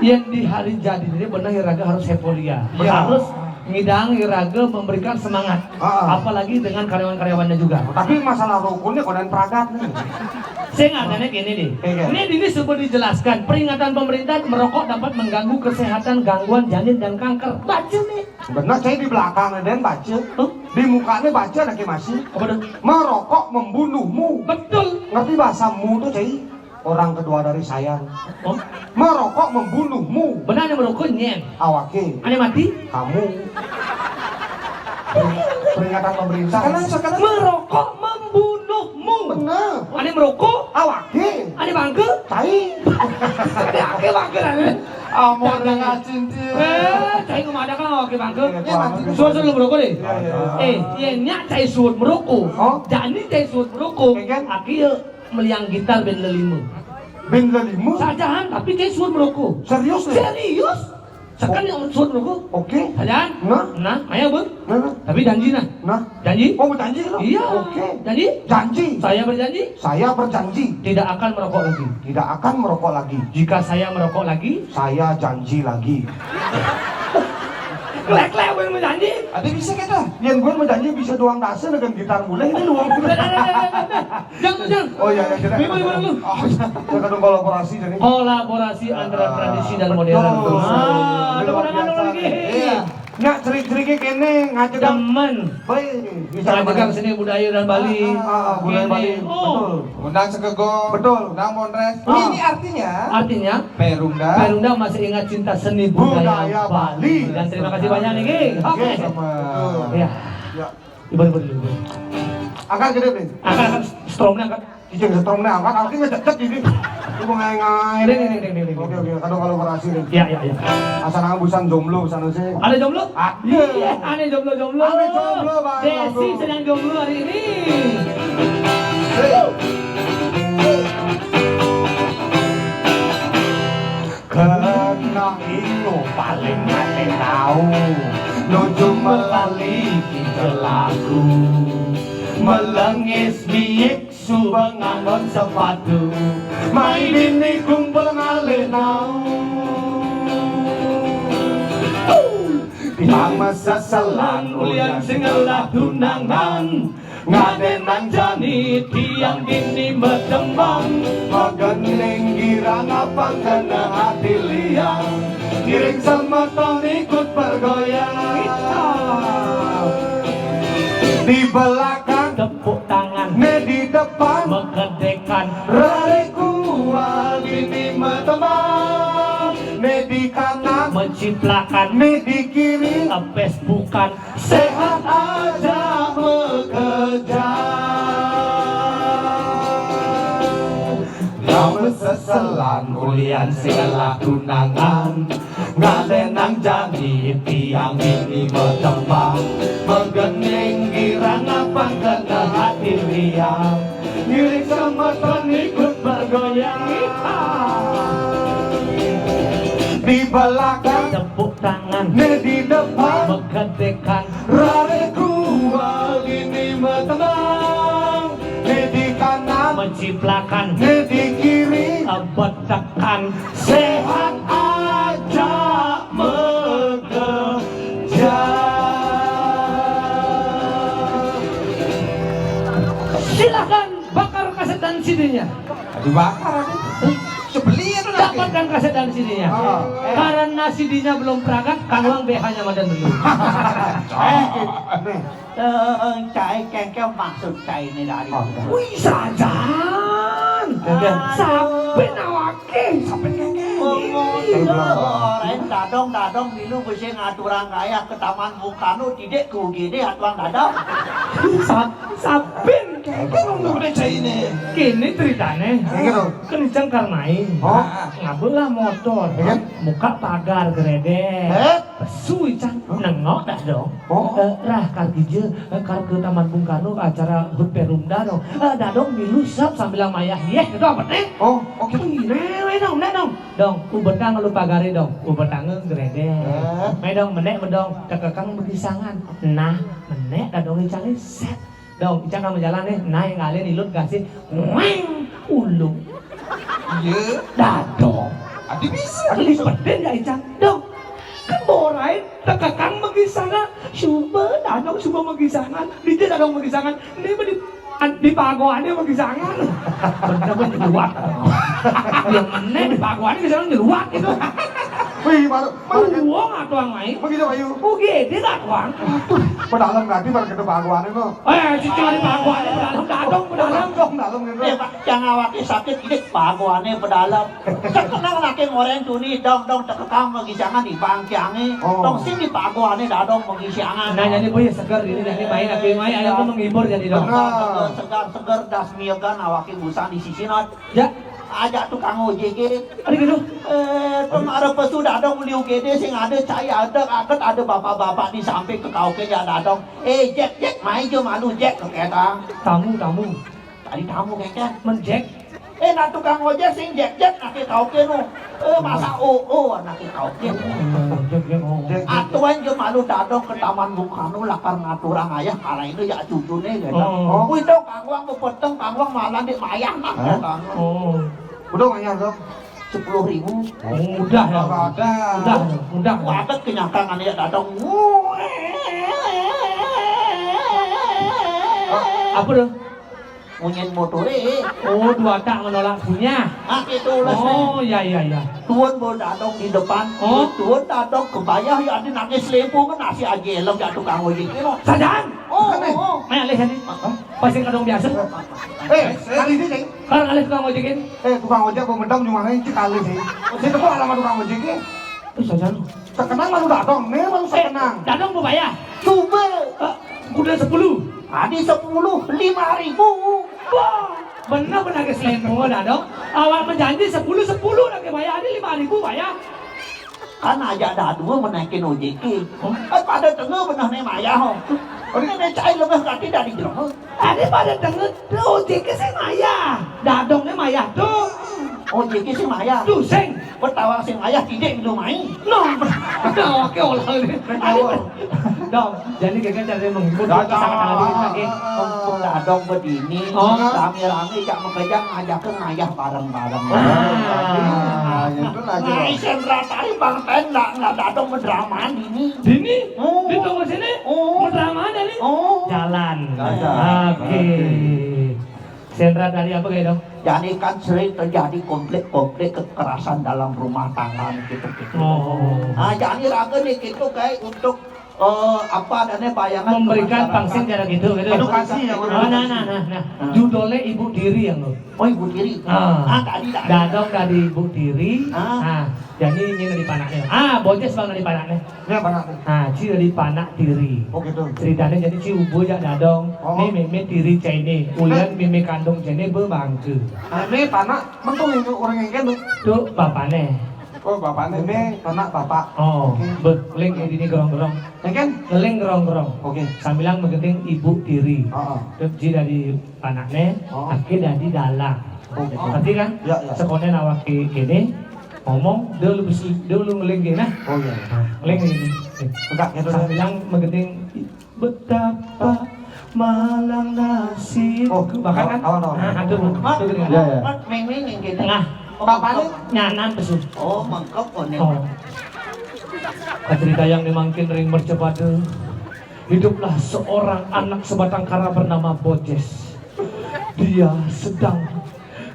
Yang di hari jadi ini benar, iraga harus euforia. Iya. Harus ngidang iraga memberikan semangat. Ah. Apalagi dengan karyawan-karyawannya juga. Tapi masalah rukunnya kodan pragat nih. Saya ngatanya gini nih. Iya. Ini, ini sebut dijelaskan, peringatan pemerintah merokok dapat mengganggu kesehatan, gangguan janin dan kanker. Baca nih. Benar, saya di belakang dan baca. Huh? Di mukanya baca lagi masih. Apa tuh? Merokok membunuhmu. Betul. Ngerti bahasa mu tuh, Cai? Orang kedua dari saya. Oh? Merokok membunuhmu. Benar, yang merokok nyen. Awake. Ane mati? Kamu. Peringatan pemerintah. Sekarang, sekarang. Merokok membunuhmu. Benar. Ane merokok? Awake. Ane bangke? Tai. Ane ake bangke, ane. Amun dengan cinti. Eh, cai ngomong ada kan awake bangke. Iya, iya. Suruh, suruh merokok deh. Iya, iya. Eh, iya, nyak cai suut merokok. Oh? Jani cai suut merokok. Iya, kan? Aki ya meliang gitar ben lelima. Ben lelima? Sajahan, tapi cai suut merokok. Serius nih? Serius? Kan yang suruh aku. Oke. Sajan. Nah. Nah, ayo, Bun. Nah, nah. Tapi janji, nah. Nah. Janji? Oh, berjanji, lo? Iya. Oke. Janji? Janji. Saya berjanji. Saya berjanji. Tidak akan merokok lagi. Tidak akan merokok lagi. Jika saya merokok lagi. Saya janji lagi. Klek-klek, gue berjanji. Ada bisa kita? Yang gue berjanji bisa doang dasa dengan gitar mulai ini doang. Jangan, jangan. Oh, iya, iya, kita. Gimana, gimana lu? Oh, iya. Kita kadang kolaborasi jadi. Kolaborasi antara tradisi dan modern. Betul. Ah, ada orang lagi. Iya. Nggak cerik-ceriknya kene ngajak. Demen. Baik, bisa ngajegang seni budaya dan Bali. Ah, ah, ah, budaya Bali. Kene. Oh. Betul. Undang Sekego. Betul. Undang Mondres. Ah. Ini artinya. Artinya. Perumda. Perumda masih ingat cinta seni budaya Bali. Dan terima kasih banyak nih, Ki. Oke. Iya, sama. Iya. Ya. Ibu, ibu, ibu. Angkat gede, Bli. Angkat, angkat. Strongnya angkat. Iya, strongnya angkat. Angkat ngecek ini. Ibu ngai-ngai. Ding, ding, ding, ding, ding. Oke, oke. Kadang kalau berhasil, Bli. Ya, ya, ya. Asal nang busan jomblo, busan sih. Ada jomblo? Ada. Iya, ada jomblo-jomblo. Ada jomblo, Bang. Desi sedang jomblo hari ini. Hei. Hei. Kena ino paling ate tau nuju melali kijelaku. Melengis miik suba ngangon sepatu. Mainin ikung pelengale nau. Di pamaseselan ulian sing ngelah tunangan. Ngadenang jani tiang dini medembang, magening girang apang kena ati liang, ngiring semeton ikut bergoyang. Di belakang tepuk tangan, ne di depan megedekan, rare kual dini medembang, ne di kanan menciplakan, ne di kiri epes bukan. Sehat aja bekerja. Lama seselan ulian sing ngelah tunangan. Ngadenang jani tiang ini medembang. Megening girang apang kena ati liang. Ngiring semeton ikut bergoyang. Di belakang tepuk tangan. Ne di depan megedekan. Rare kual dini medembang. Ne di kanan menciplakan. Ne di kiri betekan. Sehat aja bekerja. Silakan bakar kaset dan C D-nya. Dibakar aku. Sebeli itu nanti. Dapatkan kaset dan C D-nya. Ah. Karena C D-nya belum pragat, Kang Wang B H-nya madan dulu. Eh, nih. Eh, cai kengkeng maksud cai ini dari. Oh, iya. Wih, sajan. Kengkeng. Sampai nawake, sampai kengkeng. Oh, oh, iya. Lain dadong, dadong milu besi ngaturang gaya ke Taman Bung Karno, tidak ke U G D, atuang dadong. Sa-, sapin. Kengkeng ngomong udah cai ini. Kini ceritane. Kengkeng tuh. Kenceng karnai. Oh. Ngabul lah motor. Iya. Buka pagar geredek. Eh? Pesu ican. Hah? Nengok dadong. Oh. Eh, rah kar kija, eh, kar ke Taman Bung Karno ke acara hut Perumda dong. Eh, dadong milu sap sambil mayah yeh gitu apa nih? Oh, oke. Ih, nah, nah, dong, nah, dong. Dong, ubetang lu pagare dong. Ubetang geredek. Eh. Mai dong, menek me dong. Tekekang begisangan. Nah, menek dadong icange set. Dong, Icang kamu jalan nih, naik ngalih nilut kasih, weng, ulung. Iya. Dadong. Adi bisa. Adi bisa. Dong, kan borain tekekang megisangan, suba dadong suba megisangan, dija dadong megisangan, ini mah di, di pagoannya megisangan. Bener bener luar. Yang mana di pagoannya megisangan luar gitu. Wih, baru Mau wong atuang mai. Begitu, Bayu. U G D atuang. Aduh, pedalem tadi pada kena baguannya kok. Eh, cicing ada baguannya pedalem, dadong pedalem. Dong, dalam gitu. Eh, Pak, yang awaknya sakit ini baguannya pedalem. Sekenang laki ngoreng tuni, dong, dong, tekekang lagi jangan di bangkiangnya. Oh. Dong, sini baguannya dadong lagi jangan. Nah, jadi boy seger ini, jadi main, tapi main, ayo tuh menghibur jadi dong. Benar. Segar, segar, segar, das miegan, awaknya busan di sisi not. Ya. Aja tukang ojek. Ada gitu. Eh, kemarin pesu dadong beli U G D sing ada cai ada kaget ada bapak-bapak di samping ke kau ke ya dadong. Eh, Jack, Jack, main je malu Jack ke kita. Tamu, tamu. Tadi tamu kengkeng. Men Jack. Eh, nah tukang ojek sing jek-jek anaké kaoké no. Eh, masa oh, oh, anaké kaoké. Jek, jek, oh. Jek, jek. Atuan jé malu Dadong ka taman Bung Karno lakar ngaturang ayah kala ini ya cucuné gitu. Oh. Wih, Dong, kanggoang bepeteng, kanggoang malah di mayah nah. Hah? Kanggoang. Oh. Udah mayah, Dong. Sepuluh ribu. Oh, udah ya. Udah. Udah, udah. Wadah kenyangkangan ya Dadong. Apa tuh? Munyin motoré. Oh, dua tak menolak punya. Ah, gitu lah. Oh, ya, ya, ya. Tuan bawa Dadong di depan. Oh. Tuan Dadong kebayah ya ada nangis lempung kan nasi aja elok ya tukang ojek itu. Sajan. Oh, oh. Melih ini. Pasti kadang biasa. Eh, kali ini, Ceng. Kalau ngalih tukang ojek ini. Eh, tukang ojek pemedam cuma ini cek kali sih. Saya tepuk alamat tukang ojek ini. Terus sajan. Sekenang malu Dadong, nih malu sekenang. Dadong mau bayar. Coba. Eh, kuda sepuluh. Tadi sepuluh, lima ribu. Wah, bener bener ke selendang Dadong. Awak menjanji sepuluh sepuluh lagi bayar, ini lima ribu bayar. Kan ajak dadua menaikin ojek. Kan pada tengah bener nih mayah. Ini nih cai lebih kaki dari jelema. Tadi pada tengah ojek sih mayah. Dadongnya mayah tuh. Ojek sih mayah. Tuh sing. Pertawang sing mayah tidak belum main. No, no, oke olah ini. Dong, jadi kita cari menghibur. Dadong. Dadong begini, rame-rame jak mengejang ngajak ke mayah bareng-bareng. Ah, itu lagi. Nah, Sendra tadi Bang Ten nggak nggak Dadong berdramaan ini. Dini? Oh. Di tengah sini? Oh. Berdramaan ini? Oh. Jalan. Jalan. Oke. Sendra tadi apa kayak dong? Jadi kan sering terjadi konflik-konflik kekerasan dalam rumah tangga gitu-gitu. Oh. Nah, jadi raga nih gitu kayak untuk eh, apa adanya bayangan memberikan pangsit jarak gitu gitu. Edukasi ya. Oh, nah nah nah nah. Judulnya Ibu Diri yang lo. Oh, Ibu Diri. Ah. Ah, tadi dah. Dadong dari Ibu Diri. Ah. Ah, jadi ini dari panaknya. Ah, Bojes bang dari panaknya. Ya, panak. Ah, ci dari panak Diri. Oh gitu. Ceritanya jadi ci ubu ya Dadong. Oh. Ini meme Diri cai ini. Ulian meme kandung cai ini bebangke. Nah, ini panak mentung ini orang yang kena. Tuh bapaknya. Oh, bapakné mé anak bapak. Oh, oke. Beh, ngeling ya dini gerong-gerong. Ya kan? Ngeling gerong-gerong. Oke. Sambilang megeting Ibu Diri. Heeh. Terus ji dari panakné, oh, aké dari dalang. Oh, gitu. Ngerti kan? Ya, ya. Sekoné nawaké kéné, ngomong, dia lu besi, dia lu ngeling kéné. Oh iya. Nah, ngeling kéné. Tegak gitu. Sambilang megeting Betapa malang nasibku. Oh, bahkan kan? Awan, awan. Nah, aduh, aduh, aduh. Ya, ya. Mat, meng, meng, meng, gitu. Tengah. Oh, bapaknya? Nyanan pesu. Oh, mengkep, oh, nih. Oh. Cerita yang dimangkin ring mercepade. Hiduplah seorang anak sebatang kara bernama Bojes. Dia sedang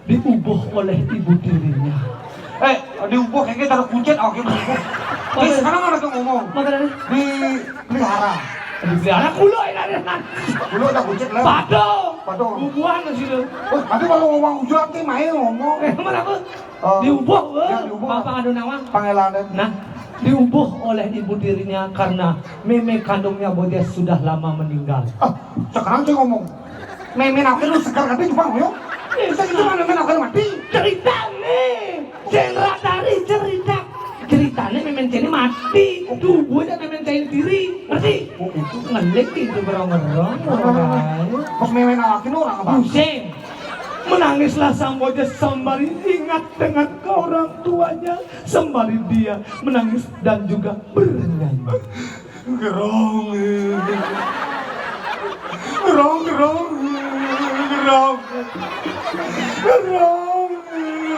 diubuh oleh ibu tirinya. Eh, diubuh kayaknya taruh kucit, oke, diubuh. Terus sekarang ada tuh ngomong. Makan ada? Dipelihara. Dipelihara kulo ini ada. Kulo ada kucit lah. Patung. Patung. Bubuhan di situ. Oh, tapi kalau ngomong ujung nanti main ngomong. Eh, mana apa? Oh. Diubuh, ya, eh. Diubuh. Bapak adu nawang. Panggilan deh. Nah, diubuh oleh ibu tirinya karena meme kandungnya Bojes sudah lama meninggal. Ah, sekarang saya ngomong. Meme naké lu segar kabéh cuma ngoyo. Bisa gitu mah meme naké mati. Ceritané. Sendra tadi cerita. Ceritané meme céné mati. Tubuhnya meme céné diri. Ngerti? Oh, itu. Ngelik itu berong-berong. Pas meme nawakin orang apa? Pusing. Menangislah sang Bojes sembari ingat dengan ke orang tuanya. Sembari dia menangis dan juga bernyanyi. Gerong. Gerong, gerong. Gerong. Gerong.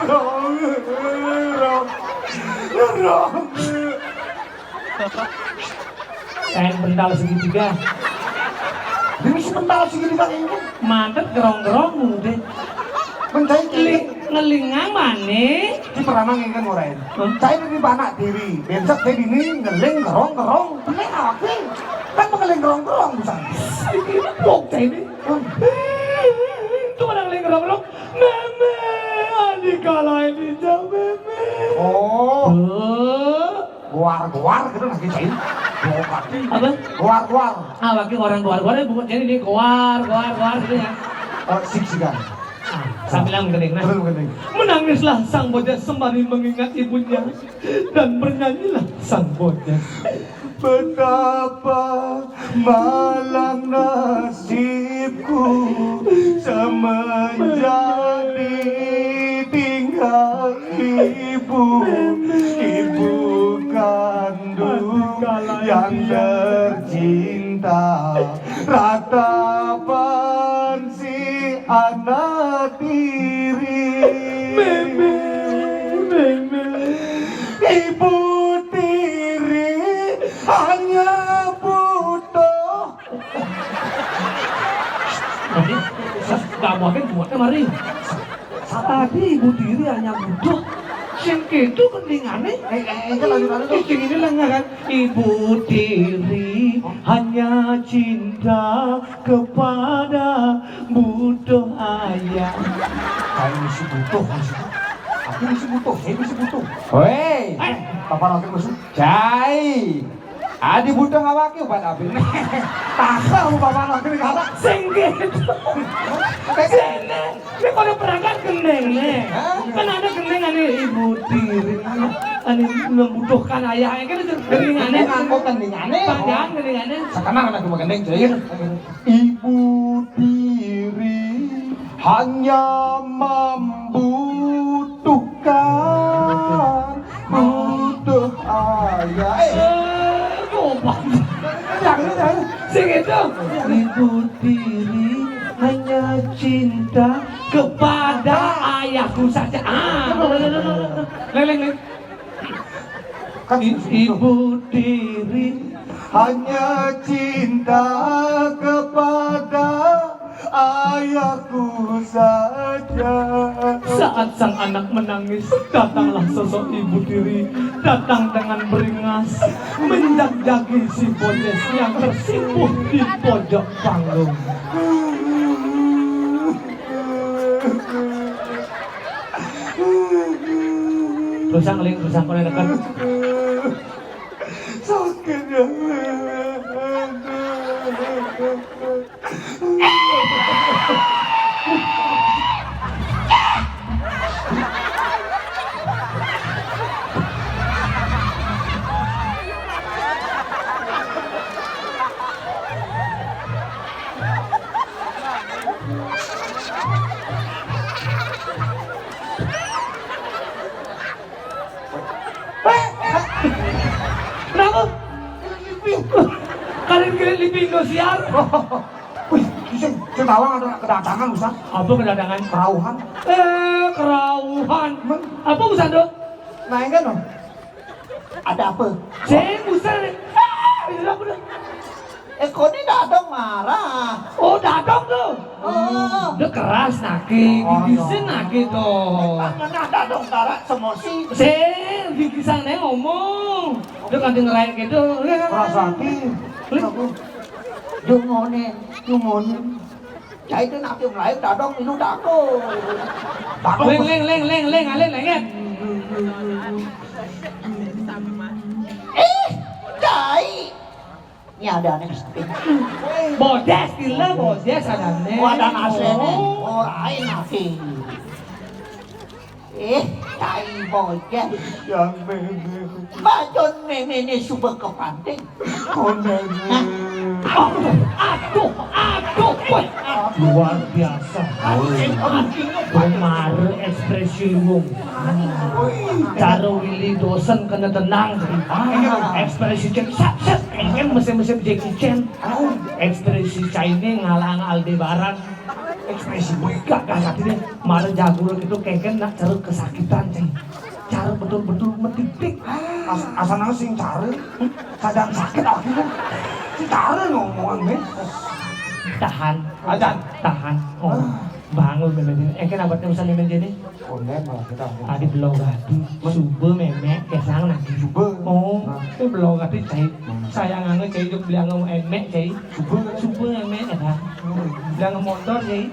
Gerong. Gerong. Kain pental segitiga. Ini si pental segitiga ini. Mantep gerong-gerong mudé. Mencai Li-, ngelingang mané. Di peranang ini kan ngorén. Hah? Saya di panak diri. Besok saya dini ngeling gerong-gerong. Bener apa? Kan mengeling gerong-gerong bukan? Ini blok saya ini. Hah? Itu mana ngeling gerong-gerong? Meme, adi kala ini jam meme. Oh. Tuh. Goar-goar gitu lagi cai. Apa? Goar-goar. Ah, lagi orang goar-goar, bukan jadi dia goar, goar, goar gitu ya. Oh, sik-sikan. Ah, sambil yang gede, nah. Sambil gede. Menangislah sang Bojes sembari mengingat ibunya dan bernyanyilah sang Bojes. Betapa malang nasibku semenjadi Tercinta, ratapan si anak tiri. Meme, meme. Ibu tiri hanya butuh. Jadi, gak mungkin buatnya mari. Tadi ibu tiri hanya butuh. Sing gitu kendingane. Eh, eh, eh, lanjut, lanjut. Sing ini lenga kan. Ibu tiri hanya cinta kepada butuh ayah. Kayak misi butuh, misi. Aku misi butuh, saya misi butuh. Woi. Eh, Bapak Rakyat Musuh. Cai. Adi butuh awake obat apa? Takut lu Bapak Rakyat Negara. Sing gitu. Sini. Ini pada perangkat gendeng nih. Hah? Kan ada gendeng, ada ibu tiri. Ane membutuhkan ayah, kan itu gending ane. Nganggo gending ane. Panjang gending ane. Sekarang anak cuma gending, cuy. Iya. Ibu tiri hanya membutuhkan, butuh ayah. Eh, eh, goblok. Jangan, jangan. Sing itu. Ibu tiri hanya cinta kepada ayahku saja. Ah, leleng, leleng. Kan ibu tiri hanya cinta kepada ayahku saja. Saat sang anak menangis, datanglah sosok ibu tiri, datang dengan beringas, menjajaki si Bojes yang tersimpuh di pojok panggung. Terus angling, terus angkon dekat. Sakit ya. Kenapa? Kalian kira lipi Indosiar? Wih, sing, sing tawang ada kedatangan, Ustaz. Apa kedatangan? Kerauhan. Eh, kerauhan. Apa Ustaz tuh? Nah, ini kan, ada apa? Sing, Ustaz. Ah, ini apa tuh? Eh, kok ini dadong marah? Oh, dadong tuh. Oh. Dia keras nake, gigisin nake tuh. Mana dadong tarak semosi? Sing, gigisannya ngomong. Dia kan ngerayak gitu. Keras hati. Jumone, jumone. Cai itu nak melayu dadong minum dadong. Dadong. Leng, leng, leng, leng, leng, alin, lenget. Eh, cai. Ini ada nih. Bodes, gila, bodes ada nih. Oh, ada nasi nih. Oh, lain nasi. Eh, tai bocah. Yang meme. Bacon meme ini suba ke pantai. Oh, meme. Aduh, aduh, aduh, woi. Luar biasa. Kemarin ekspresi wong. Cara Willy Dosen kena tenang. Ekspresi cek sat sat. Kan mesin-mesin Jackie Chan. Ekspresi China ngalang Aldebaran. Ekspresi gue gak kasar ini. Mara jago gitu kengken nak cara kesakitan, ceng. Cara betul-betul metitik. As asana sing cara. Sadang sakit akhirnya. Si cara ngomongan nih. Tahan. Ajan. Tahan. Oh. Bangun bener. Eh, kenapa tuh usah nemen jadi? Online malah kita. Tadi belum ganti. Subuh memek kesang lagi. Subuh. Oh, itu belum ganti cai. Sayang anu cai hidup bilang mau emek cai. Subuh. Subuh emek ya. Bilang motor cai.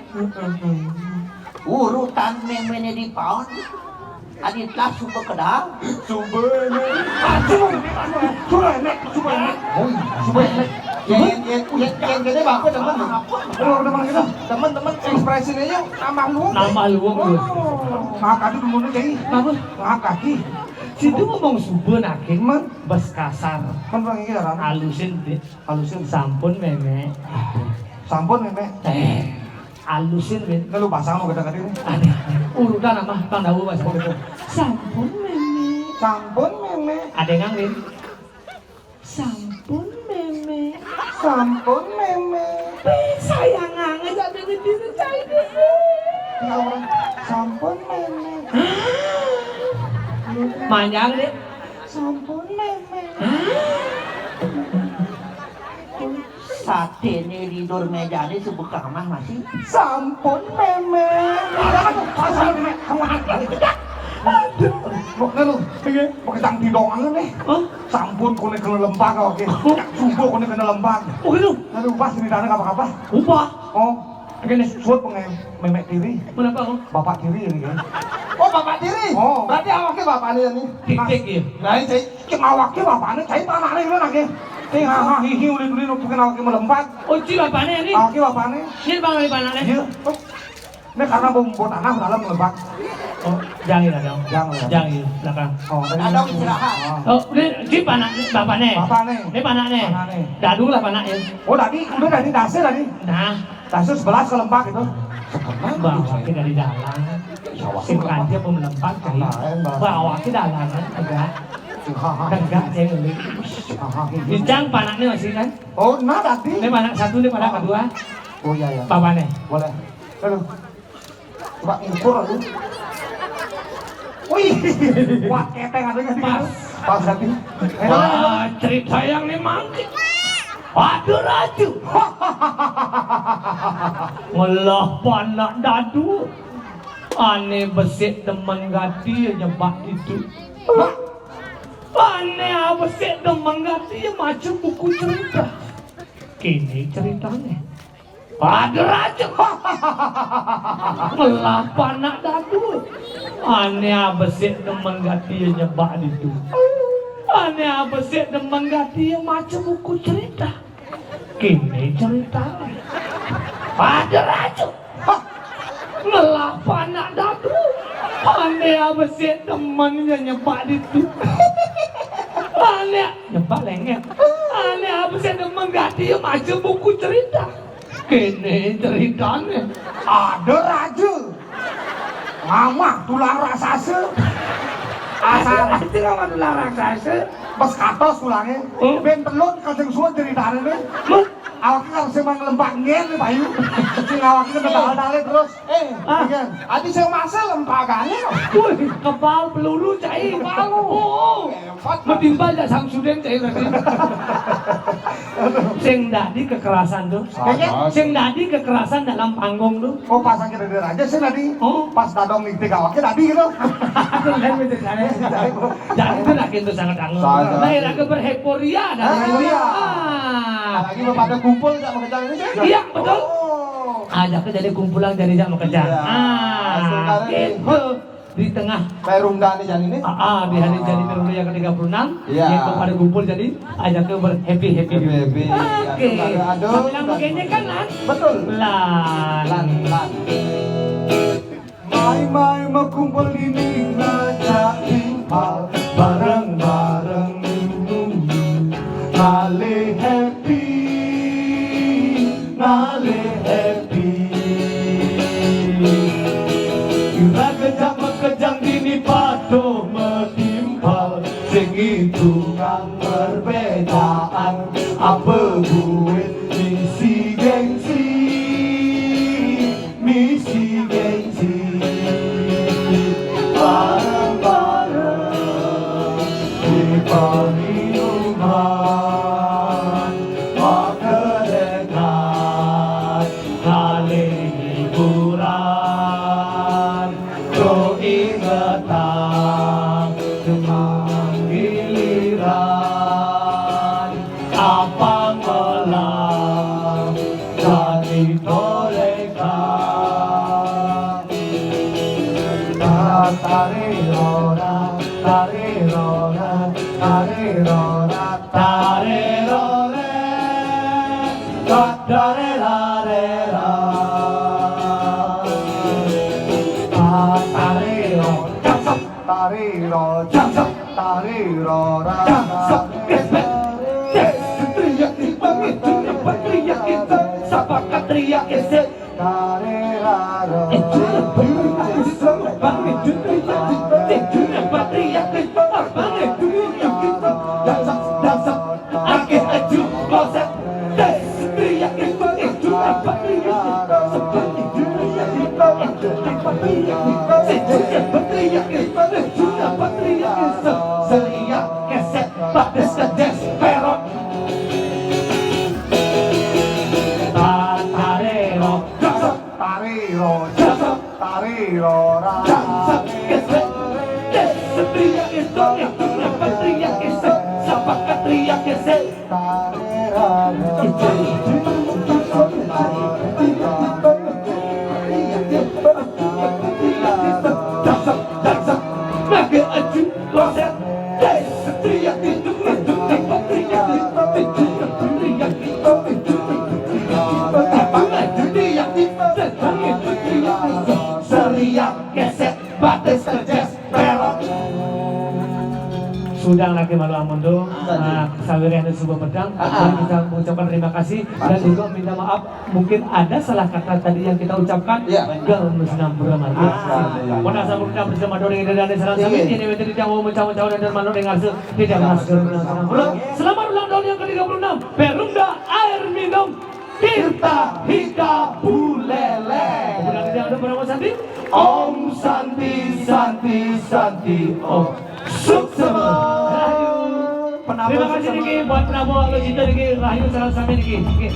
Urutan memene di paon. Adit lah suba kedal. Suba emek. Suba emek. Suba emek. Oh, suba emek. Yang yang yang yang yang gede bapak teman. Oh, teman kita. Teman-teman ekspresinya yuk tambah luwung. Tambah luwung, yuk. Oh, makasih dulu nih, Cai. Kenapa? Makasih. Situ ngomong suba nakin. Bes kasar. Kan orang iya kan? Alusin, Dik. Alusin. Sampun, Memek. Sampun, Memek. Eh. Alusin, Win. Ini lu pasang lu gede-gede nih. Ada. Urutan apa? Kang Dawu, Mas. Oh, gitu. Sampun, Meme. Sampun, Meme. Ada yang nganggin? Sampun, Sampun, Mémé. Sayang anget sak Mémé diri cai diri. Ya Allah, sampun, Mémé. Manjang, Dik. Sampun, Mémé. Saténé di dur méjané sebekah mah masih. Sampun, Mémé. Aduh, pasal Mémé. Aduh, aduh. Kok ngelu? Iya. Pakai tang didongan nih. Hah? Sampun koné kena lempag, oké. Hah? Subuh koné kena lempag. Oh, gitu? Aduh, pas ceritanya apa-apa. Upah. Oh, ini suut pengen Mémé tiri. Kenapa, Kong? Bapak tiri ini, kan? Oh, bapak tiri? Oh. Berarti awaknya bapaknya ini. Tik-tik, ya? Nah, ini cai, cek awaknya bapaknya, cai panaknya ini lagi. Cai haha hihi ulin-ulin, bukan awaknya melempag. Oh, ci bapaknya ini? Awaknya bapaknya. Ini bang, ini panaknya? Iya. Oh. Ini karena bau, bau tanah dalam melempag. Oh, jangan lah, dong. Jangan lah. Jangan, belakang. Oh, tadi Ada ini. Istirahat. Oh. Oh, ini, ini panak, bapaknya. Bapaknya. Ini panaknya. Panaknya. Dadu lah panaknya. Oh, tadi, udah tadi dasar tadi. Nah. Kasus sebelas ke lempag itu. Bawa ke dari dalam. Sing kanja pemelempag, cai. Nah, emang. Bawa ke dalam, tegak. Tegak, cai, ini. Ini cang panaknya masih, kan? Oh, nah, tadi. Ini panak satu, ini panak kedua. Oh, iya, iya. Bapaknya. Boleh. Aduh. Coba ngukur, aduh. Wih, wah, keteng ada nggak? Pas. Pas, tapi. Wah, cerita yang nih mangkik. Aduh, raju. Ngelah panak dadu. Ané besik demen gati nyebak itu. Ané besik demen gati maca buku cerita. Kini ceritanya. Ada raja. Ngelah panak dadu. Ané besik demen gati nyebak ditu. Ané besik demen gati maca buku cerita. Kini ceritanya. Ada raja. Ngelah panak dadu. Ané besik demen nyebak ditu. Ané nyebak lengket. Ané besik demen gati maca buku cerita. Kene ceritane. Ada raja ngamah tulang raksasa. Asal raja ngamah tulang raksasa. Pas katos tulange. Hmm? Ben telun kajeng suwun ceritane ne. Awake karo sing mang lembak ngen, Pak Yu. Sing awake kena bakal tali terus. Eh, ah. Iya. Adi sing masuk lempagane kok. Wih, kebal peluru, cai. Kebal. Oh. Metimbal jak Samsudin, cai, tadi. Sing dadi kekerasan tuh. Salah. Sing dadi kekerasan dalam panggung tuh. Oh, pasang kita di raja sih tadi. Oh. Pas dadong ning tiga wakil tadi gitu. Lain betul, saya. Jadi itu lagi itu sangat anggun. Salah. Nah, lagi berheporia dan ah, iya. Ah. Lagi pada kumpul jak makejang ini sih. Iya, betul. Oh. Ajaknya jadi kumpulan jadi jak makejang. Iya. Ah, sekarang gitu. Di tengah. Perumda nih, Jan, ini? Ah, ah, di hari jadi Perumda yang ketiga puluh enam, iya. Yang pada kumpul jadi ajak ke ber-happy-happy dulu. Happy-happy. Oke. Aduh, aduh, sambil aduh. Begini kan, Lan? Betul. Lan. Lan, lan. Mai-mai makumpul dini ngajak timpal bareng-bareng ngalih happy, ngalih happy. Kira kejap makejang dini patuh metimpal, sing itungan perbedaan apa buit misi gengsi. Misi gengsi bareng-bareng di pamiungan makedekan ngalih hiburan. Tuh ingetang demang giliran. Apang melah jadi toreka. Tari rora, tari rora, tari rora, tari rore. Tare rare ra. Tari rora. Tari ro, tari ro, ra, ra. Tari ro, ra, ra. Akeh aju kloset. Patriarki, sejuta patriarki, sejuta patriarki, se-, seriak keset, batis kejes, perot. Tatarero, jasad, tariro, jasad, tariro, jasad, keset, des, patriarki, sejuta patriarki, se-, sapakat patriarki, se-, seriak keset, batis kejes, perot. Sudah lagi malu amun tu, ah, sawireh anu suba petang, ah, ah, mari kita mengucapkan terima kasih dan juga minta maaf, mungkin ada salah kata tadi yang kita ucapkan, ya, gal nu sinampura mangkin. Ah, iya. Mun asa berita bersama dua dengan dan salam sami, iya, ini menjadi jauh mencau-cau dan malu dengan se-, tidak masker dan sinampura. Selamat ulang tahun yang ke tiga puluh enam, Perumda Air Minum Tirta Hita Buleleng. Kemudian tidak ada Prabowo Santi. Om Santi, Santi, Santi, Om. Suksema. Rahayu. Terima kasih niki buat Prabowo Alojita niki, rahayu sareng sami niki. Nggih.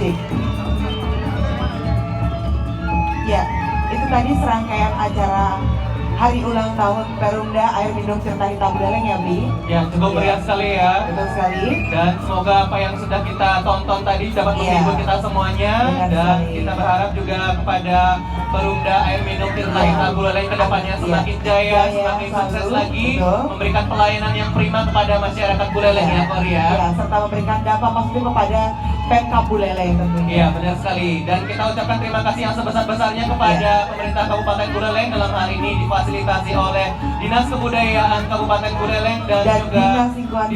Cek. Ya, itu tadi serangkaian acara hari ulang tahun Perumda Air Minum Tirta Hita Buleleng ya, Bi. Ya, cukup, iya, meriah sekali ya. Betul sekali. Dan semoga apa yang sudah kita tonton tadi dapat, iya, menghibur kita semuanya. Benar sekali. Dan kita berharap juga kepada Perumda Air Minum Tirta, iya, Hita Buleleng ke depannya, iya, semakin jaya, jaya semakin sukses selalu, lagi, betul, memberikan pelayanan yang prima kepada masyarakat Buleleng, iya, ya, Kori ya. Iya, serta memberikan dampak positif kepada Pemkab Buleleng tentunya. Iya, benar sekali. Dan kita ucapkan terima kasih yang sebesar-besarnya kepada, iya, pemerintah Kabupaten Buleleng, dalam hal ini difasilitasi oleh Dinas Kebudayaan Kabupaten Buleleng dan, dan juga Dinas Lingkungan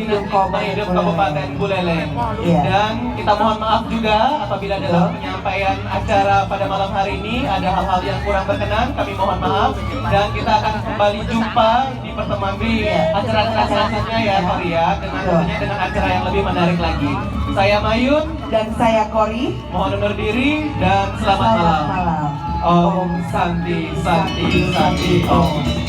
Hidup Kabupaten Buleleng. Iya. Dan kita mohon maaf juga apabila dalam, betul, penyampaian acara pada malam hari ini ada hal-hal yang kurang berkenan, kami mohon maaf. Dan kita akan kembali jumpa di pertemuan, di, iya, acara-acara selanjutnya ya, iya, Kori ya, dengan, betul, tentunya dengan acara yang lebih menarik lagi. Saya Mayun. Dan saya Kori. Mohon undur diri dan selamat, selamat malam, malam. Om Santi, Santi, Santi, Om.